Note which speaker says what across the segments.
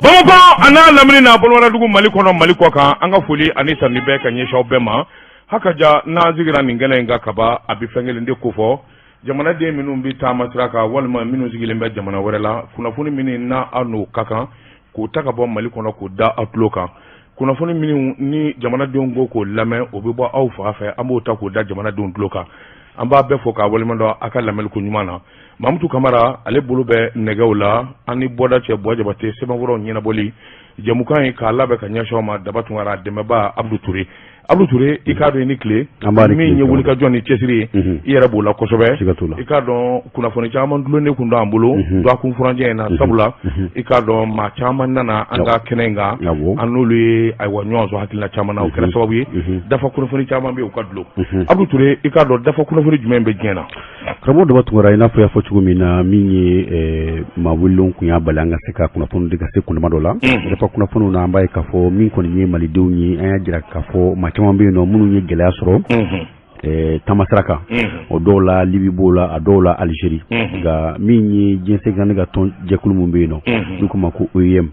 Speaker 1: Bamakɔ a n'a lamini n'a bolowaradugu, Mali kɔnɔ, Mali kɔ kan, an ka foli ani tanuni bɛɛ ka ɲɛsin aw bɛɛ ma. Hakaja, n'an sigira nin kɛnɛ in kan kaba, a bɛ fɛn kelen de kofɔ: jamanaden minnu bɛ taama sira kan walima minnu sigilen bɛ jamana wɛrɛ la, kunnafoni minnu n'a aw n'o ka kan k'o ta ka bɔ Mali kɔnɔ k'o da aw tulo kan, kunnafoni minnu ni jamanadenw ko k'o lamɛn, o bɛ bɔ aw fa fɛ, an b'o ta k'o da jamanadenw tulo kan. An b'a bɛɛ fɔ k'a waleɲuman aw ka lamɛnni ko ɲuman na. Mamutu Kamara, ale bolo bɛ nɛgɛw la. An ni bɔda cɛ Buwa Jabate, sɛbɛnfuraw ɲɛnabɔli jɛmukan ye k'a labɛn ka ɲɛsin aw ma. Daba Tunkara, dɛmɛba Abudu Ture. Abudu Ture, i k'a dɔn i ni tile. Min ye wulikajɔ ni cɛsiri ye, i yɛrɛ b'o la kosɛbɛ. I k'a dɔn kunnafoni caman dulonnen kun don an bolo dɔgɔkun furancɛ in na, sabula i k'a dɔn maa caman nana an ka kɛnɛ in kan, an n'olu ye ayiwa ɲɔgɔn sɔrɔ hakilina caman na. O kɛra sababu ye dafa kunnafoni caman bɛ yen, u ka dulon. Abudu Ture, i k'a dɔn dafa kunnafoni jumɛn bɛ diɲɛ na?
Speaker 2: Karamɔgɔ Daba Tunkara, i n'a fɔ i y'a fɔ cogo min na, min ye maa welelenw kun y'a bali an ka se ka kunnafoni di ka se kundama dɔ la. Dafa kunnafoniw na, an b'a ye k'a fɔ min kɔni ye malidenw ye, an y'a jira k'a fɔ maa caman bɛ yen nɔ minnu ye gɛlɛya sɔrɔ taamasira kan. O dɔw la Libi b'o la, a dɔw la Alizeri. Nka min ye diɲɛ seleke ka tɔn jɛkulu min bɛ yen nɔ n'u k'o ma ko OIM,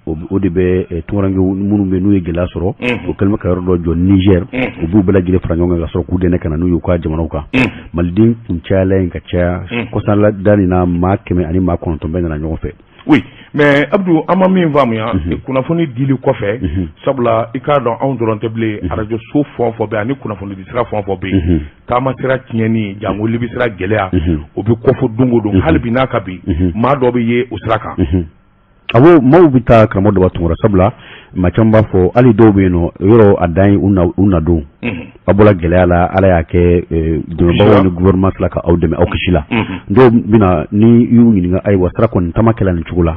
Speaker 2: o de bɛ tunkarankew minnu bɛ n'u ye gɛlɛya sɔrɔ, o kɛlen bɛ ka yɔrɔ dɔ jɔ Niger. U b'u bɛɛ lajɛlen fara ɲɔgɔn kan ka sɔrɔ k'u dɛmɛ ka na n'u ye u ka jamanaw kan. Maliden kun cayala yen ka caya kɔsa da nin na, maa 109 bɛɛ nana ɲɔgɔn fɛ.
Speaker 1: Oui, mais Abdou, an ma min faamuya kunnafoni dili kɔfɛ, sabula i k'a dɔn anw dɔrɔn tɛ bilen, arajo so fɛn o fɛn bɛ ani kunnafoni di sira fɛn o fɛn bɛ yen, taama sira tiɲɛni, jango Libi sira gɛlɛya, o bɛ kɔfɔ don o don. Hali bi n'a ka bi, maa dɔ bɛ ye o sira kan.
Speaker 2: Awɔ, maaw bɛ taa, karamɔgɔ Daba Tunkara, sabula maa caman b'a fɔ, hali dɔw bɛ yen nɔ, yɔrɔ a dan ye u na don. Aw bɔra gɛlɛya la, Ala y'a kɛ dɛmɛbagaw ni gouvernement sera ka aw dɛmɛ, aw kisi la. Dɔw bɛna ni i y'u ɲininka: ayiwa, sira kɔni taama kɛla nin cogo la,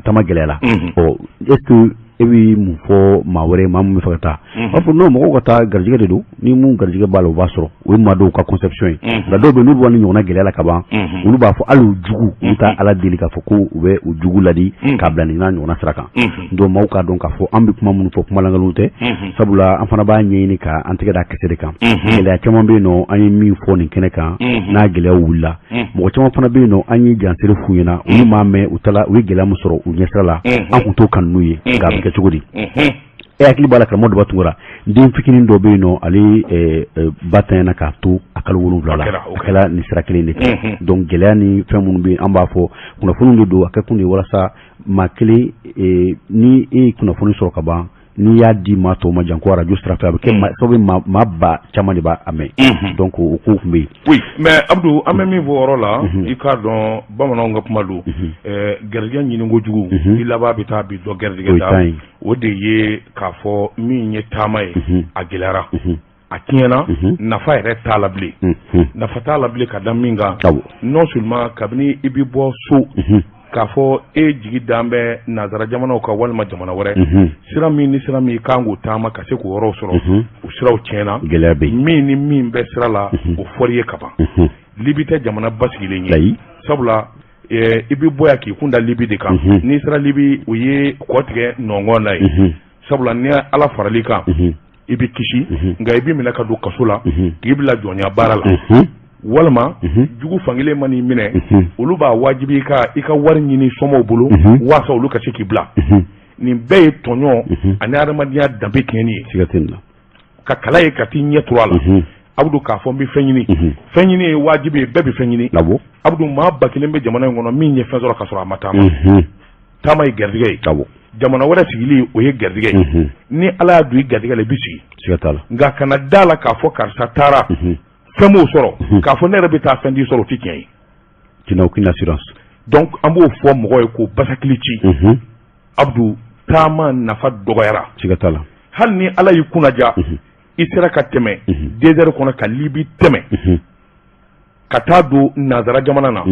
Speaker 2: taama gɛlɛya la, ɔ est ce que e bɛ mun fɔ maa wɛrɛ, maa min bɛ fɛ ka taa? A b'a fɔ non, mɔgɔw ka taa, garijɛgɛ de don, ni mun garijɛgɛ b'a la, u b'a sɔrɔ. O ye maa dɔw ka conception ye. Nka dɔw bɛ yen, n'u bɔra ni ɲɔgɔnna gɛlɛya la ka ban, olu b'a fɔ hali u jugu, u bɛ taa Ala deli k'a fɔ ko u bɛ u jugu ladi k'a bila nin n'a ɲɔgɔnna sira kan. Donc maaw k'a dɔn k'a fɔ an bɛ kuma minnu fɔ, kuma lankolon tɛ, sabula an fana b'a ɲɛɲini ka an tɛgɛ da kisɛ de kan. Gɛlɛya caman bɛ yen nɔ, an ye min fɔ nin kɛnɛ kan, n'a gɛlɛyaw wulila, mɔgɔ caman fana bɛ yen nɔ, an ye jansere f'u ɲɛna, olu m'a mɛn, u taara, u ye gɛlɛya min sɔrɔ u ɲɛsira la, an kun t'o kanu n'u ye. Nka a bɛ kɛ cogo di? E hakili b'a la, karamɔgɔ Daba Tunkara, den fitinin dɔ bɛ yen nɔ, ale ba tanyana k'a to a kalo 7 la, a kɛra nin sira kelen de kan. Donc gɛlɛya ni fɛn minnu bɛ yen, an b'a fɔ kunnafoniw de don, a kɛ kun de ye walasa maa kelen ni e ye kunnafoni sɔrɔ ka ban, n'i y'a di maa tɔw ma, janko arajo sira fɛ, a bɛ kɛ sababu ye maa ba caman de b'a mɛn. Donc o kow tun bɛ yen.
Speaker 1: Oui, mais Abdou, an bɛ min fɔ o yɔrɔ la, i k'a dɔn bamananw ka kuma don, garijɛgɛ ɲini kojugu, i laban bɛ taa bi dɔ garijɛgɛ da. O de ye k'a fɔ min ye taama ye, a gɛlɛyara, a tiɲɛna, nafa yɛrɛ t'a la bilen, nafa t'a la bilen. Ka da min kan, non seulement kabini i bɛ bɔ so k'a fɔ e jigi dan bɛ nanzara jamanaw kan walima jamana wɛrɛ, sira min ni sira min kan k'o taama ka se k'o yɔrɔw sɔrɔ, o siraw tiɲɛna.
Speaker 2: Gɛlɛya bɛ yen.
Speaker 1: Min ni min bɛ sira la, o fɔr'i ye kaban. Libi tɛ jamana basigilen ye, sabula i bɛ bɔ yan k'i kun da Libi de kan. N'i sera Libi, o ye kɔ tigɛ nɔngɔn na ye, sabula ni Ala farali kan, i bɛ kisi, nka i bɛ minɛ ka don kaso la, k'i bila jɔnya baara la, walima jugu fankelen man'i minɛ, olu b'a wajibi i ka wari ɲini somɔgɔw bolo waasa olu ka se k'i bila. Nin bɛɛ ye tɔɲɔ ani adamadenya danbe tiɲɛni ye.
Speaker 2: Siga tɛ nin na.
Speaker 1: Ka kala ye ka t'i ɲɛ turu a la, Abudu, k'a fɔ n bɛ fɛn ɲini, fɛn ɲini ye wajibi ye, bɛɛ bɛ fɛn ɲini. Abudu, maa 1000 bɛ jamana in kɔnɔ min ye fɛn sɔrɔ ka sɔrɔ a ma taama. Taama ye garijɛgɛ ye, jamana wɛrɛ sigili, o ye garijɛgɛ ye. Ni Ala y'a don i garijɛgɛ la, i bɛ sigi.
Speaker 2: Siga t'a la.
Speaker 1: Nka kana da la k'a fɔ karisa taara, fɛn m'o sɔrɔ, k'a fɔ ne yɛrɛ bɛ taa fɛn t'i sɔrɔ, o tɛ tiɲɛ ye.
Speaker 2: Tu n'as aucune assurance.
Speaker 1: Donc an b'o fɔ mɔgɔ ye k'o basakili ci. Abudu, taama nafa dɔgɔyara.
Speaker 2: Siga t'a la.
Speaker 1: Hali ni Ala y'i kunnaja, i sera ka tɛmɛ désert kɔnɔ ka Libi tɛmɛ ka taa don nanzara jamana na,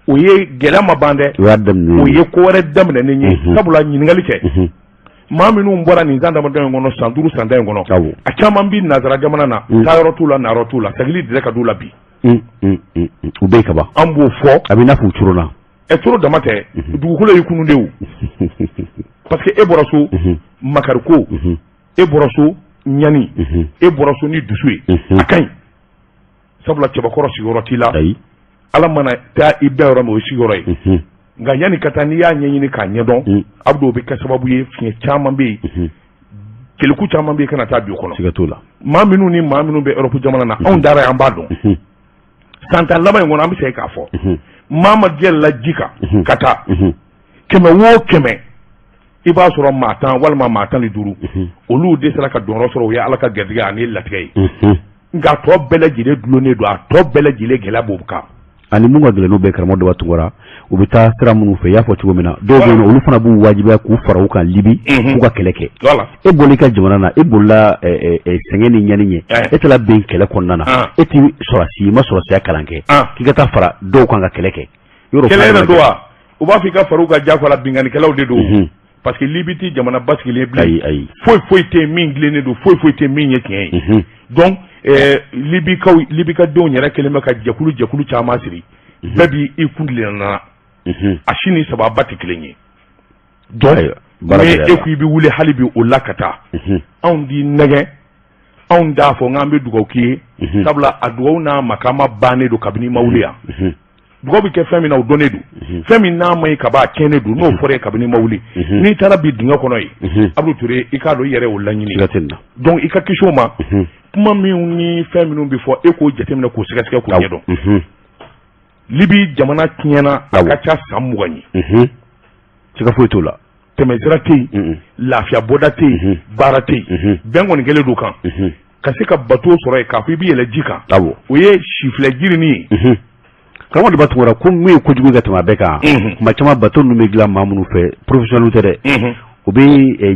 Speaker 1: o ye gɛlɛya ma ban dɛ.
Speaker 2: O y'a daminɛ.
Speaker 1: O ye ko wɛrɛ daminɛnen ye, sabula ɲininkali kɛ maa minnu bɔra nin san damadɔ in kɔnɔ, san 5, san 10 in kɔnɔ, a caman bi nanzara jamana na, taayɔrɔ t'u la, nayɔrɔ t'u la, sagili dɛrɛ ka d'u la bi.
Speaker 2: U bɛ kaban.
Speaker 1: An b'o fɔ.
Speaker 2: A bɛ n'a fɔ u coronna.
Speaker 1: Ɛ, toro dama tɛ, dugukolo y'i kunun de o, parce que e bɔra so makariko, e bɔra so ɲani, e bɔra so ni dusu ye, a ka ɲi, sabula cɛbakɔrɔ sigiyɔrɔ t'i la. Ala mana taa i bɛɛ yɔrɔ min, o ye sigiyɔrɔ ye. Nka yanni ka taa, n'i y'a ɲɛɲini k'a ɲɛdɔn, Abdu, o bɛ kɛ sababu ye, fiɲɛ caman bɛ yen, keleku caman bɛ yen, kana taa bi o kɔnɔ.
Speaker 2: Siga t'o la.
Speaker 1: Maa minnu ni maa minnu bɛ Europe jamana na, anw dara yen, an b'a dɔn. San 10 laban in kɔnɔ, an bɛ se k'a fɔ, maa ma yɛlɛla ji kan ka taa, 100 o 100, i b'a sɔrɔ maa 10 walima maa 15, olu de sera ka donyɔrɔ sɔrɔ. O ye Ala ka garijɛgɛ ani latigɛ ye. Nka a tɔ bɛɛ lajɛlen dulonnen don, a tɔ bɛɛ lajɛlen gɛlɛya b'o kan.
Speaker 2: Ani mun ka gɛlɛn n'o bɛɛ, karamɔgɔ Daba Tunkara, u bɛ taa sira minnu fɛ, i y'a fɔ cogo min na, dɔw bɛ yen, olu fana b'u wajibiya k'u fara u kan Libi, k'u ka kɛlɛ kɛ. E bɔra i ka jamana na, e bolila sɛgɛn ni ɲani ɲɛ, e taara bin kɛlɛ kɔnɔna na, e tɛ sɔrɔdasi, i ma sɔrɔdasiya kalan kɛ, k'i ka taa fara dɔw kan ka kɛlɛ kɛ.
Speaker 1: Kɛlɛ yɛrɛ don wa? U b'a fɔ i ka fara u ka jagoya la, binkannikɛlaw de don, parce que Libi tɛ jamana basigilen bilen.
Speaker 2: Ayi, ayi.
Speaker 1: Foyi foyi tɛ yen min tilennen don, foyi foyi tɛ yen min ye tiɲɛ ye. Donc Libikaw, Libika denw yɛrɛ kɛlen bɛ ka jɛkulu jɛkulu caman siri, bɛɛ b'i kun tilenna, a si ni sababa tɛ kelen ye. Donc ni e ko i bɛ wuli hali bi o la ka taa, anw t'i nɛgɛ, anw t'a fɔ k'an bɛ dugawu k'i ye, sabula a dugawu n'a makama bannen don kabini i ma wuli yan. Dugawu bɛ kɛ fɛn min na, o dɔnnen don. Fɛn min n'a ma ɲi ka ban, a tiɲɛnen don, n'o fɔra ye kabini i ma wuli. N'i taara bi dingɛ kɔnɔ yen, Abudu Ture, i k'a dɔn i yɛrɛ y'o laɲini. Donc i ka kisi o ma. Kuma minnu ni fɛn minnu bɛ fɔ, e k'o jateminɛ, k'o sɛgɛsɛgɛ, k'o ɲɛdɔn. Libi jamana tiɲɛna, a ka ca san 20 ye.
Speaker 2: Siga foyi t'o la.
Speaker 1: Tɛmɛsira tɛ yen, lafiya bɔda tɛ yen, baara tɛ yen, bɛn kɔni kɛlen don kan ka se ka bato sɔrɔ yen k'a fɔ i bɛ yɛlɛ ji kan, o ye sifilɛ jirinin ye.
Speaker 2: Karamɔgɔ Daba Tunkara, ko min ye kojugu ka tɛmɛ a bɛɛ kan, kuma caman bato ninnu bɛ dilan maa minnu fɛ, professionnels tɛ dɛ. U bɛ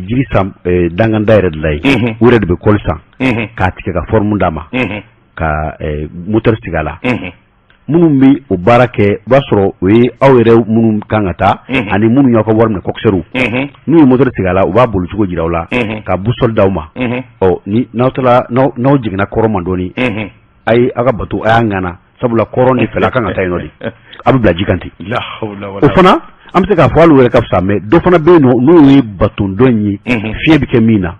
Speaker 2: jiri san danganda yɛrɛ de la yen, u yɛrɛ de bɛ kɔli san k'a tigɛ ka forme d'a ma, ka moteur sigi a la. Minnu bɛ o baara kɛ, o b'a sɔrɔ o ye aw yɛrɛ minnu kan ka taa ani minnu y'aw ka wari minɛ, coxeur. N'u ye moteur sigi a la, u b'a bolicogo jira aw la, ka boussole d'aw ma. Ɔ ni n'aw taara, n'aw jiginna kɔrɔn ma dɔɔni, a ye aw ka bato, a y'a ŋana, sabula kɔrɔn de fɛla a kan ka taa yen nɔ de, a bɛ bila ji kan ten. O fana, an bɛ se k'a fɔ hali o yɛrɛ ka fisa. Mais dɔ fana bɛ yen nɔ, n'o ye bato dɔ in ye, fiɲɛ bɛ kɛ min na,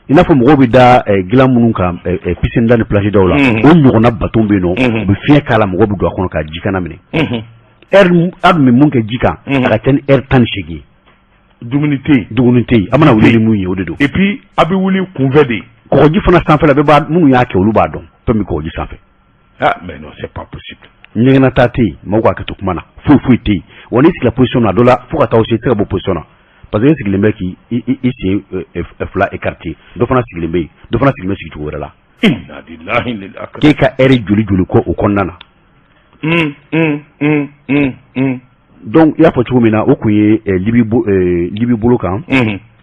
Speaker 2: i n'a fɔ mɔgɔw bɛ da dilan minnu kan piscine da ni plage daw la, o ɲɔgɔnna bato bɛ yen nɔ, u bɛ fiɲɛ k'a la, mɔgɔw bɛ don a kɔnɔ ka ji kana minɛ. Heure a dun bɛ mun kɛ ji kan, a ka ca ni heure 18 ye.
Speaker 1: Dumuni tɛ yen.
Speaker 2: Dumuni tɛ yen. A mana wuli ni mun ye, o de don.
Speaker 1: Et puis a bɛ wuli kunfɛ de.
Speaker 2: Kɔgɔji fana sanfɛla, bɛɛ b'a, minnu y'a kɛ, olu b'a dɔn fɛn min kɔgɔji sanfɛ.
Speaker 1: Ah mais non, c'est pas possible.
Speaker 2: Ɲɛgɛnata tɛ yen, maaw k'a kɛ to kuma na, foyi foyi tɛ yen. Wa n'i sigila position na, a dɔ la fo ka taa se, i tɛ se ka bɔ position na, parce que e sigilen bɛ k'i i sen fila écarté, dɔ fana sigilen bɛ yen, dɔ fana sigilen bɛ sigicogo wɛrɛ la.
Speaker 1: Inna lillahi.
Speaker 2: K'e ka heure joli joli kɔ o kɔnɔna na? Donc i y'a fɔ cogo min na, o tun ye Libi bolo kan,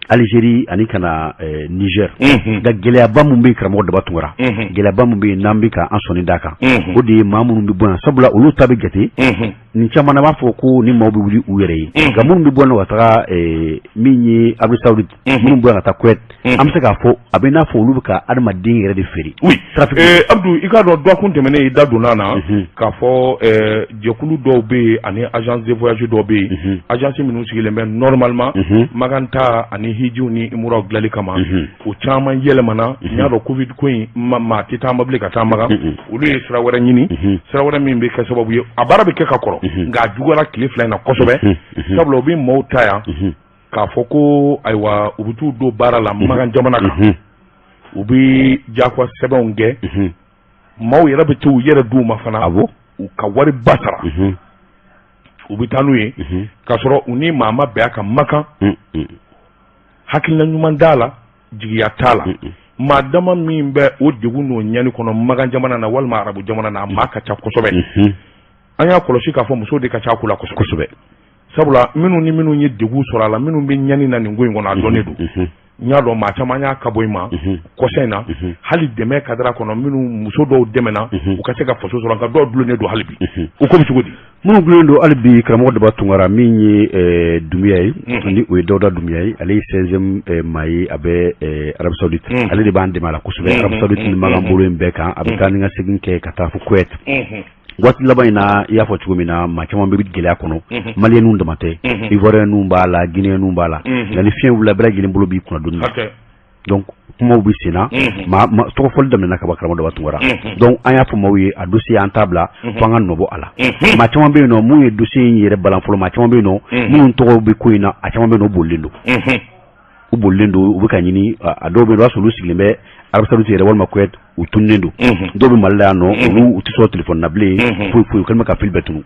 Speaker 2: Algérie ani ka na Niger. Nka gɛlɛyaba min bɛ yen, karamɔgɔ Daba Tunkara, gɛlɛyaba min bɛ yen n'an bɛ ka an sɔnni d'a kan, o de ye maa minnu bɛ bɔ yan, sabula olu ta bɛ jate. Nin caman na, b'a fɔ ko ni maaw bɛ wuli u yɛrɛ ye, nka minnu bɛ bɔ yan ka taga min ye Arabie Saoudite, minnu bɔ yan ka taa Kuwait, an bɛ se k'a fɔ a bɛ n'a fɔ olu bɛ ka adamaden yɛrɛ de feere.
Speaker 1: Oui, Abdou, i k'a dɔn, dɔgɔkun tɛmɛnen, i da donna na k'a fɔ jɛkulu dɔw bɛ yen ani agence de voyage dɔw bɛ yen, agence minnu sigilen bɛ normalement Makan taa ani hijiw ni umuraw dilanli kama, o caman yɛlɛmana. N y'a dɔn, Covid ko in, maa tɛ taama bilen ka taa Makan. Olu ye sira wɛrɛ ɲini, sira wɛrɛ min bɛ kɛ sababu ye, a baara bɛ kɛ ka kɔrɔ, nka a juguyara tile 2 in na kosɛbɛ, sabula u bɛ maaw ta yan k'a fɔ ko ayiwa, u bɛ t'u don baara la Makan jamana kan, u bɛ jagoya sɛbɛnw kɛ, maaw yɛrɛ bɛ t'u yɛrɛ d'u ma fana, u ka wari ba sara, u bɛ taa n'u ye, k'a sɔrɔ u ni maa ma bɛn a kan Makan. Hakilina ɲuman t'a la, jigiya t'a la. Maa dama min bɛ o degun n'o ɲani kɔnɔ Makan jamana na walima arabu jamana na, a maa ka ca kosɛbɛ. An y'a kɔlɔsi k'a fɔ musow de ka ca ko la kosɛbɛ, sabula minnu ni minnu ye degun sɔrɔ a la, minnu bɛ ɲani na nin ko in kɔnɔ, a dɔnnen don. N y'a dɔn, maa caman y'a ka bɔ i ma kɔsa in na, hali dɛmɛ kadara kɔnɔ, minnu muso dɔw dɛmɛna u ka se ka faso sɔrɔ, nka dɔw dulonnen don hali bi. O ko bɛ cogo di?
Speaker 2: Minnu dulonnen don hali bi, karamɔgɔ Daba Tunkara, min ye Dunbiya ye, ni o ye Dawuda Dunbiya ye, ale ye 16e maa ye, a bɛ Arabie Saoudite, ale de b'an dɛmɛ a la kosɛbɛ Arabie Saoudite ni Makan bolo in bɛɛ kan. A bɛ taa ni ka segin kɛ ka taa fo Kuwait. Waati laban in na, i y'a fɔ cogo min na, maa caman bɛ gɛlɛya kɔnɔ, maliyɛnw dama tɛ, ivoiriyɛnw b'a la, guinéenw b'a la. Nka ni fiɲɛ wulila, bɛɛ lajɛlen bolo b'i kunna doni. Donc kumaw bɛ sen na, tɔgɔ fɔli daminɛna ka ban, karamɔgɔ Daba Tunkara. Donc an y'a fɔ maaw ye, a dossier an t'a bila fo an ka nɔbɔ a la. Maa caman bɛ yen nɔ mun ye dossier in yɛrɛ balan fɔlɔ. Maa caman bɛ yen nɔ minnu tɔgɔ bɛ ko in na, a caman bɛ yen nɔ, u bolilen don, u bolilen don, u bɛ ka ɲini. A dɔw bɛ yen, o b'a sɔrɔ olu sigilen bɛ Arabie Saoudite yɛrɛ walima Kuwait, u tununnen don. Dɔw bɛ Mali la yan nɔ, olu u tɛ sɔrɔ téléphone na bilen, foyi foyi, u kɛlen bɛ ka fil bɛɛ tunu.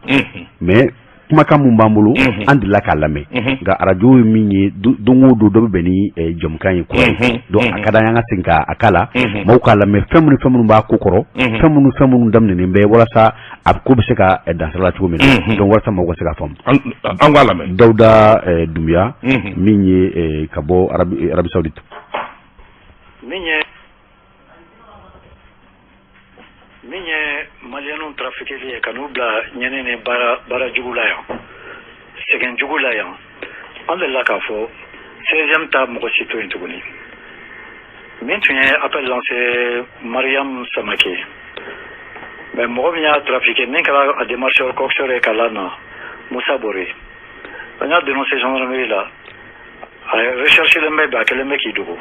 Speaker 2: Mais kumakan mun b'an bolo, an delila k'a lamɛn, nka arajo ye min ye, don o don dɔ bɛ bɛn ni jɛmukan ye kura ye. Donc a ka d'an ye an ka segin k'a k'a la, maaw k'a lamɛn, fɛn minnu, fɛn minnu b'a ko kɔrɔ, fɛn minnu, fɛn minnu daminɛnen bɛ, walasa a ko bɛ se ka dansira la cogo min na. Donc walasa maaw ka se k'a faamu.
Speaker 1: An k'a lamɛn.
Speaker 2: Dawuda Dunbiya min ye ka bɔ Arabie Saoudite.
Speaker 3: Min ye maliyɛnw trafiqueli ye ka n'u bila ɲɛni ni baara jugu la yan, sɛgɛn jugu la yan, an delila k'a fɔ 16e ta mɔgɔ si to yen tuguni. Min tun ye appel lancé, Mariam Samake, mais mɔgɔ min y'a trafiqué, min kɛra a démarcheur coxeur ye k'a lana, Musa Bore, an y'a dénoncé gendarmerie la. A recherché len bɛ, a kɛlen bɛ k'i dogo,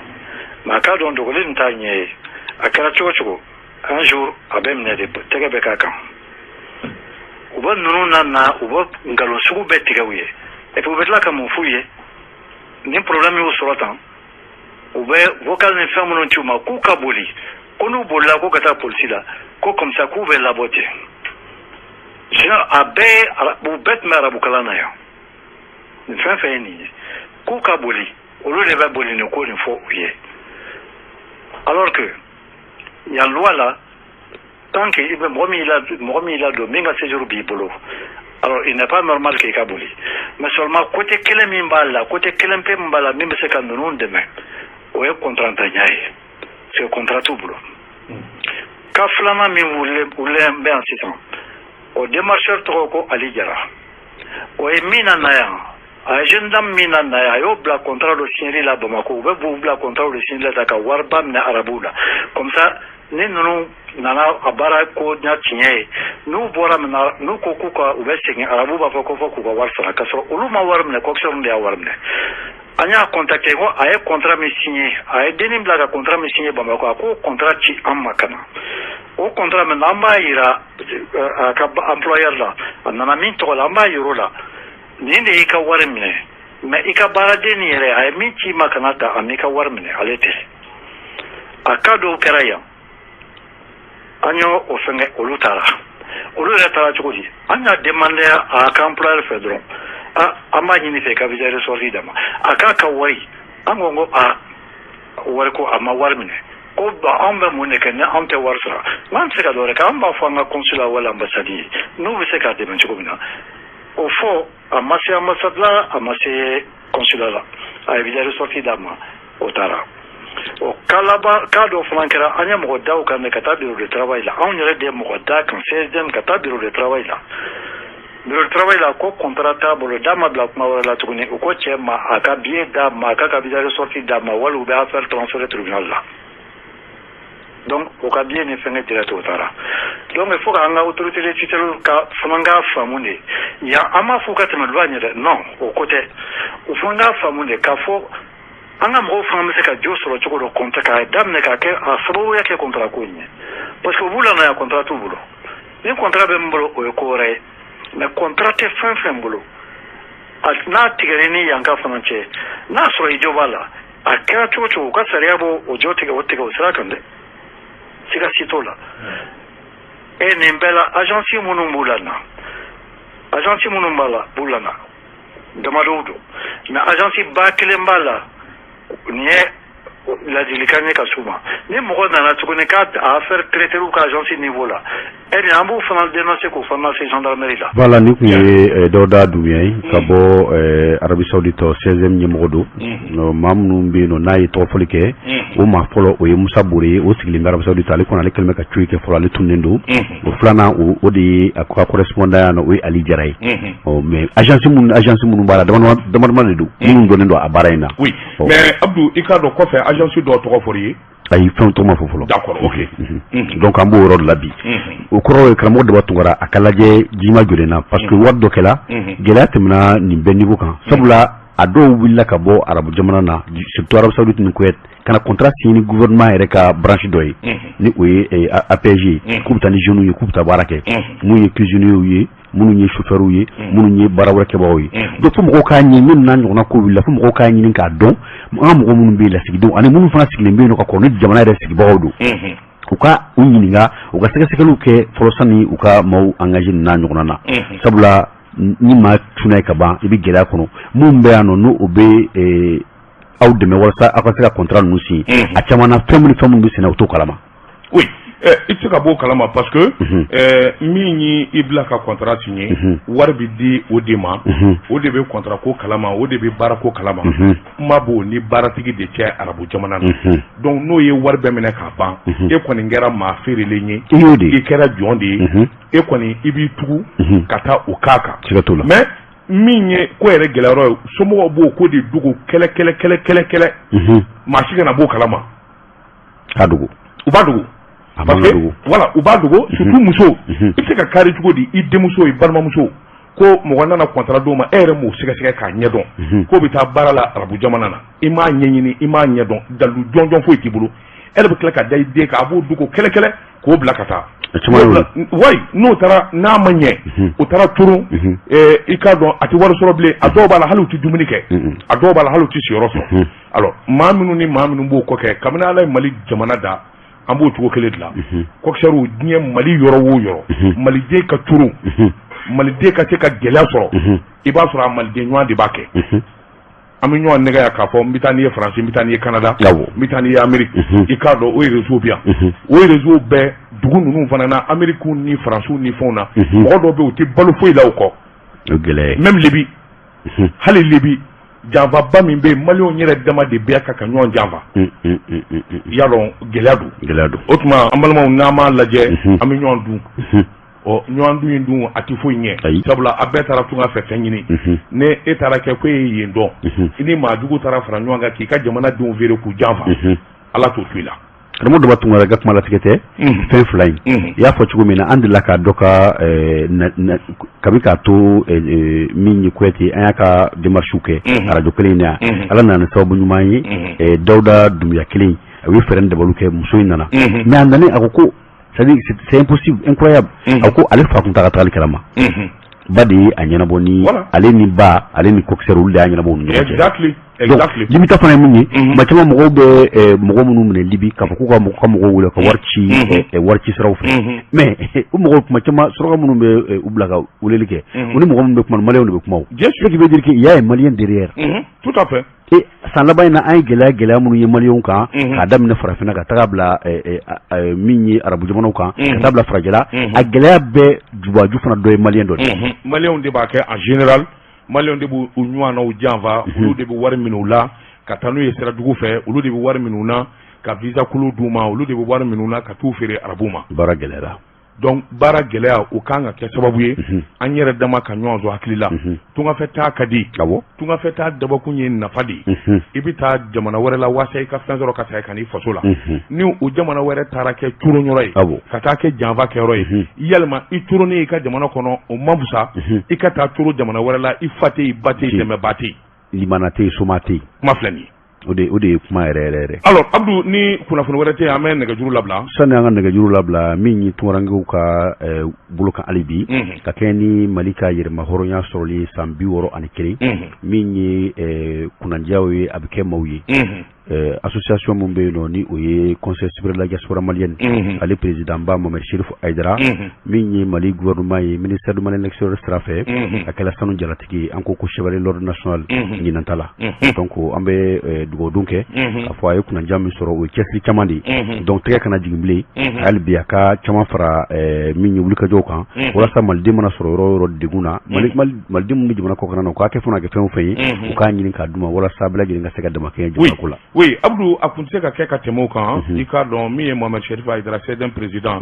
Speaker 3: mais a k'a dɔn dogoli nin t'a ɲɛ ye. A kɛra cogo cogo, un jour a bɛ minɛ de, tɛgɛ bɛ k'a kan. U bɛ ninnu na na, u bɛ nkalon sugu bɛɛ tigɛ u ye, et puis u bɛ tila ka mun f'u ye? Ni problème y'u sɔrɔ tan, u bɛ vocal ni fɛn minnu ci u ma k'u ka boli, ko n'u bolila ko ka taa polisi la, ko comme ça k'u bɛ labɔ ten. Sinon a bɛɛ, u bɛɛ tun bɛ arabukalan na yan. Nin fɛn fɛn ye nin ye k'u ka boli, olu de bɛ boli nin ko nin fɔ u ye, alors que yan loi la, tant que i bɛ mɔgɔ min la, mɔgɔ min ladon, min ka séjour b'i bolo, alors il n'est pas normal k'i ka boli. Mais seulement côté kelen min b'a la, côté kelen pe min b'a la, min bɛ se ka ninnu dɛmɛ, o ye contrat ntanya ye, parce que contrat t'u bolo. Cas filanan min wulilen bɛ yan sisan, o démarcheur tɔgɔ ko Ali Jara. O ye min na na yan, a ye jeune dame min na na yan, a y'o bila contrat dɔ signéli la Bamakɔ. U bɛ b'u bila contrat dɔ signéli la ka wariba minɛ arabuw la. Comme ça ni ninnu nana a baara ko ɲa tiɲɛ ye, n'u bɔra min na, n'u ko k'u ka u bɛ segin, arabu b'a fɔ ko fɔ k'u ka wari sara, k'a sɔrɔ olu ma wari minɛ, coxeur de y'a wari minɛ. An y'a contacté ko a ye contrat min signé, a ye dennin bila ka contrat min signé Bamakɔ, a k'o contrat ci an ma ka na. O contrat min an b'a yira a ka employeur la, a nana min tɔgɔ la, an b'a yir'o la, nin de y'i ka wari minɛ, mais i ka baaraden nin yɛrɛ, a ye min ci i ma ka na ta, a m'i ka wari minɛ, ale tɛ. A cas dɔw kɛra yan, an y'o o fɛngɛ, olu taara, olu yɛrɛ taara cogo di? An y'a demandé a ka employeur fɛ dɔrɔn, a an b'a ɲini fɛ ka visa de sortie d'a ma, a k'a ka wari. An ko a wari ko a ma wari minɛ, ko anw bɛ mun de kɛ ni anw tɛ wari sara? N'an tɛ se ka dɔ wɛrɛ kɛ, an b'a fɔ an ka consulat wala ambassade ye, n'u bɛ se k'a dɛmɛ cogo min na. O fɔ a ma se ambassade la, a ma se consulat la, a ye visa de sortie d'a ma, o taara. O cas laban, cas dɔ fana kɛra, an ye mɔgɔ da o kan de ka taa bureau de travail la. Anw yɛrɛ de ye mɔgɔ da kan CSDM ka taa bureau de travail la. Bureau de travail la, ko contrat t'a bolo, d'a ma bila kuma wɛrɛ la tuguni. U ko cɛ ma a ka billet d'a ma, a k'a ka visa de sortie d'a ma, wali u bɛ affaire transférer tribunal la. Donc o ka billet ni fɛngɛ direct, o taara. Donc il faut k'an ka autorité de tutelle ka fana k'a faamu de yan. An m'a fɔ ka tɛmɛ loi ɲɛ dɛ, non, o ko tɛ. U fana k'a faamu de k'a fɔ an ka mɔgɔw fana bɛ se ka jo sɔrɔ cogo dɔ, contrat k'a daminɛ k'a kɛ a sababuya kɛ contrat ko in ye, parce que u b'u lana yan, contrat t'u bolo. Ni contrat bɛ min bolo, o ye ko wɛrɛ ye, mais contrat tɛ fɛn fɛn bolo, a n'a tigɛra ni yan ka fana cɛ, n'a sɔrɔ i jo b'a la, a kɛra cogo cogo, u ka sariya b'o o jo tigɛ, o tigɛ o sira kan dɛ, siga si t'o la. E nin bɛɛ la, agence minnu b'u la na, agence minnu b'a la b'u la na, damadɔw don, mais agence ba kelen b'a la. Nin ye ladilikan ye ka s'u ma. Ni mɔgɔ nana tuguni k'a affaire traiter u ka agence niveau la, e nin an b'u fana dénoncer k'o fana se gendarmerie la.
Speaker 2: Voilà, nin tun ye Dawuda Dunbiya ye ka bɔ Arabie Saoudite, 16e ɲɛmɔgɔ don. Maa minnu bɛ yen nɔ n'a ye tɔgɔfɔli kɛ, o maa fɔlɔ, o ye Musa Bore ye, o sigilen bɛ Arabie Saoudite. Ale kɔni, ale kɛlen bɛ ka cuyi kɛ fɔlɔ, ale tununnen don. O filanan, o de ye a ka correspondant yan nɔ, o ye Ali Jara ye. Ɔ mais agence minnu b'a la, dama dama de don minnu dɔnnen don a baara in na.
Speaker 1: Oui, mais Abdou, i k'a dɔn kɔfɛ agence dɔw tɔgɔ fɔr'i ye.
Speaker 2: Ayi, fɛn tɔgɔ ma fɔ fɔlɔ.
Speaker 1: D'accord, ok.
Speaker 2: Donc an b'o yɔrɔ de la bi. O kɔrɔ ye, karamɔgɔ Daba Tunkara, a ka lajɛ jima jɔlen na, parce que wari dɔ kɛla, gɛlɛya tɛmɛna nin bɛɛ niveau kan, sabula A dɔw wulila ka bɔ arabu jamana na, surtout Arabie Saoudite ni Koweït, ka na contrat signer ni gouvernement yɛrɛ ka branche dɔ ye, ni o ye APG ye, k'u bɛ taa ni jeunes ye, k'u bɛ taa baara kɛ, minnu ye cuisiniers ye, minnu ye chauffeurs ye, minnu ye baara wɛrɛ kɛbagaw ye. Donc fo mɔgɔw k'a ɲini, minnu n'a ɲɔgɔnna ko wulila, fo mɔgɔw k'a ɲini k'a dɔn, an ka mɔgɔ minnu bɛ yen, lasigidenw ani minnu fana sigilen bɛ yen nɔ ka kɔrɔ ni jamana yɛrɛ sigibagaw don, u ka u ɲininka, u ka sɛgɛsɛgɛliw kɛ fɔlɔ sani u ka maaw engagé nin n'a ɲɔgɔnna na, sabula ni maa cunna ye ka ban, i bɛ gɛlɛya kɔnɔ. Minnu bɛ yan nɔ, n'o o bɛ aw dɛmɛ walasa aw ka se ka contrat ninnu signer, a caman na, fɛn minnu fɛn minnu bɛ senna, u t'o kalama.
Speaker 1: Oui, i tɛ se ka b'o kalama, parce que min y'i bila ka contrat signer, wari bɛ di o de ma, o de bɛ contrat ko kalama, o de bɛ baara ko kalama. Kuma b'o ni baaratigi de cɛ arabu jamana na. Donc n'o ye wari bɛɛ minɛ k'a ban, e kɔni kɛra maa feerelen ye,
Speaker 2: I y'o de
Speaker 1: i kɛra jɔn de ye. E kɔni, i b'i tugu ka taa o k'a kan.
Speaker 2: Siga t'o la.
Speaker 1: Mais min ye ko yɛrɛ gɛlɛyɔrɔ ye, somɔgɔw b'o ko de dogo kɛlɛ kɛlɛ kɛlɛ kɛlɛ kɛlɛ, maa si kana b'o kalama.
Speaker 2: K'a dogo.
Speaker 1: U b'a dogo.
Speaker 2: A
Speaker 1: parce
Speaker 2: man ka
Speaker 1: que
Speaker 2: dogo.
Speaker 1: Voilà, u b'a dogo, surtout muso. I bɛ se ka kari cogo di i denmuso, i balimamuso, ko mɔgɔ nana contrat d'o ma, e yɛrɛ m'o sɛgɛsɛgɛ k'a ɲɛdɔn k'o bɛ taa baara la arabu jamana na? I m'a ɲɛɲini, i m'a ɲɛdɔn, dalu jɔnjɔn foyi t'i bolo. E yɛrɛ bɛ tila ka da i den kan, a b'o dogo kɛlɛ kɛlɛ k'o bila ka taa.
Speaker 2: A caman y'o ye.
Speaker 1: Wayi, n'o taara, n'a ma ɲɛ, o taara turun, i k'a dɔn a tɛ wari sɔrɔ bilen. A dɔw b'a la, hali u tɛ dumuni kɛ. A dɔw b'a la, hali u tɛ siyɔrɔ sɔrɔ. Alors maa minnu ni maa minnu b'o kɔ kɛ, kabini Ala ye Mali jamana da, an b'o cogo kelen de la. Coxeurs, diɲɛ Mali yɔrɔ o yɔrɔ, maliden ka turun, maliden ka se ka gɛlɛya sɔrɔ, i b'a sɔrɔ a maliden ɲɔgɔn de b'a kɛ. An bɛ ɲɔgɔn nɛgɛ yan k'a fɔ n bɛ taa n'i ye Faransi, n bɛ taa n'i ye Canada, n bɛ taa n'i ye Amérique. I k'a dɔn o réseau bɛ yan, o réseau bɛɛ dugu ninnu fana na, Amérique ni Faransiw ni fɛnw na, mɔgɔ dɔw bɛ yen, u tɛ balo foyi la o kɔ.
Speaker 2: O gɛlɛya ye.
Speaker 1: Même Libye, hali Libye, janfaba min bɛ yen, maliyɛnw yɛrɛ dama de bɛ ka ɲɔgɔn janfa. I y'a dɔn, gɛlɛya don.
Speaker 2: Gɛlɛya don.
Speaker 1: O tuma, an balimaw, n'an m'a lajɛ, an bɛ ɲɔgɔn dun. Ɔ, ɲɔgɔn dun in dun, a tɛ foyi ɲɛ, sabula a bɛɛ taara tunga fɛ fɛn ɲini. Ni e taara kɛ ko e ye yen dɔn, i ni maa jugu taara fara ɲɔgɔn kan k'i ka jamana denw feere k'u janfa, Ala t'o to i la.
Speaker 2: Karamɔgɔ Daba Tunkara, ka kuma latigɛ tɛ fɛn fila in, i y'a fɔ cogo min na, an delila k'a dɔ ka kabi k'a to min ye Kuyate, an y'a ka démarches kɛ arajo kelen in na yan. Ala nana ni sababu ɲuman ye, Dawuda Dunbiya kelen, a ye fɛɛrɛ ni dabaliw kɛ, muso in nana. Mais a nana, a ko ko c'est à dire c'est impossible, incroyable, a ko ale fa tun t'a ka tagali kalama, ba de ye a ɲɛnabɔ ni ale ni ba, ale ni coxeur, olu de y'a ɲɛnabɔ u ni ɲɔgɔn cɛ. Donc Libi ta fana ye mun ye? Maa caman, mɔgɔw bɛ mɔgɔ minnu minɛ Libi k'a fɔ k'u ka mɔgɔw wele ka wari ci, wari ci siraw fɛ, mais o mɔgɔw, tuma caman, suraka minnu bɛ u bila ka weleli kɛ, u ni mɔgɔ minnu bɛ kuma, maliyɛnw de bɛ kuma o. Ce qui veut dire qu'il y a un Malien derrière.
Speaker 1: Tout à fait.
Speaker 2: Et san laban in na, an ye gɛlɛya gɛlɛya minnu ye maliyɛnw kan, k'a daminɛ farafinna ka taga bila min ye arabu jamanaw kan, ka taa bila farajɛla, a gɛlɛya bɛɛ jubaju fana dɔ ye maliyɛn dɔ de ye.
Speaker 1: Maliyɛnw de b'a kɛ en général, maliyɛnw de b'u ɲɔgɔnnaw janfa, olu de bɛ wari minɛ u la ka taa n'u ye sira jugu fɛ, olu de bɛ wari minɛ u na ka visa kolo d'u ma, olu de bɛ wari minɛ u na ka t'u feere arabu ma.
Speaker 2: Baara gɛlɛyara.
Speaker 1: Donc baara gɛlɛya, o kan ka kɛ sababu ye an yɛrɛ dama ka ɲɔgɔn sɔrɔ hakili la. Tungafɛ taa ka di, tungafɛ taa dabɔkun ye nafa de ye. I bɛ taa jamana wɛrɛ la walasa i ka fɛn sɔrɔ ka segin ka n'i faso la. Ni o jamana wɛrɛ taara kɛ coron yɔrɔ ye, ka taa kɛ janfa kɛyɔrɔ ye, yalima i coronnen i ka jamana kɔnɔ, o man fisa i ka taa coro jamana wɛrɛ la, i fa tɛ yen, i ba tɛ yen, dɛmɛba tɛ yen?
Speaker 2: Limana tɛ yen, soma tɛ yen.
Speaker 1: Kuma filɛ nin ye.
Speaker 2: O de ye kuma yɛrɛ yɛrɛ yɛrɛ.
Speaker 1: Alors Abdou, ni kunnafoni wɛrɛ tɛ yen, an bɛ nɛgɛjuru labila.
Speaker 2: Sani an ka nɛgɛjuru labila, min ye tunkarankew ka bolo kan hali bi, ka kɛ ni Mali ka yɛrɛma hɔrɔnya sɔrɔli san 61, min ye kunnandiyaw ye, a bɛ kɛ maaw ye. Association min bɛ yen nɔ, ni o ye Conseil supérieur de la diaspora malienne, ale président ba Mohamed Chérif Aïdara, min ye Mali gouvernement ye, ministère du Mali l'extérieur sira fɛ, a kɛla sanu jalatigi ye, an ko ko chevalier l'ordre national ɲinan ta la. Donc an bɛ dugawu kɛ k'a fɔ a ye kunnandiya min sɔrɔ, o ye cɛsiri caman de ye. Donc tɛgɛ kana jigin bilen, hali bi a ka caman fara min ye wulikajɔw kan, walasa maliden mana sɔrɔ yɔrɔ o yɔrɔ degun na, maliden minnu bɛ jamana kɔkan na, u k'a kɛ fɛn o kɛ fɛn o fɛn ye, u k'a ɲini k'a d'u ma, walasa bɛɛ lajɛlen ka se ka damakɛɲɛ jamana ko la.
Speaker 1: Oui, Abdou, a kun tɛ se ka kɛ ka tɛmɛ o kan. I k'a dɔn min ye Mohamed Cherif Haïdara, CEDEM président,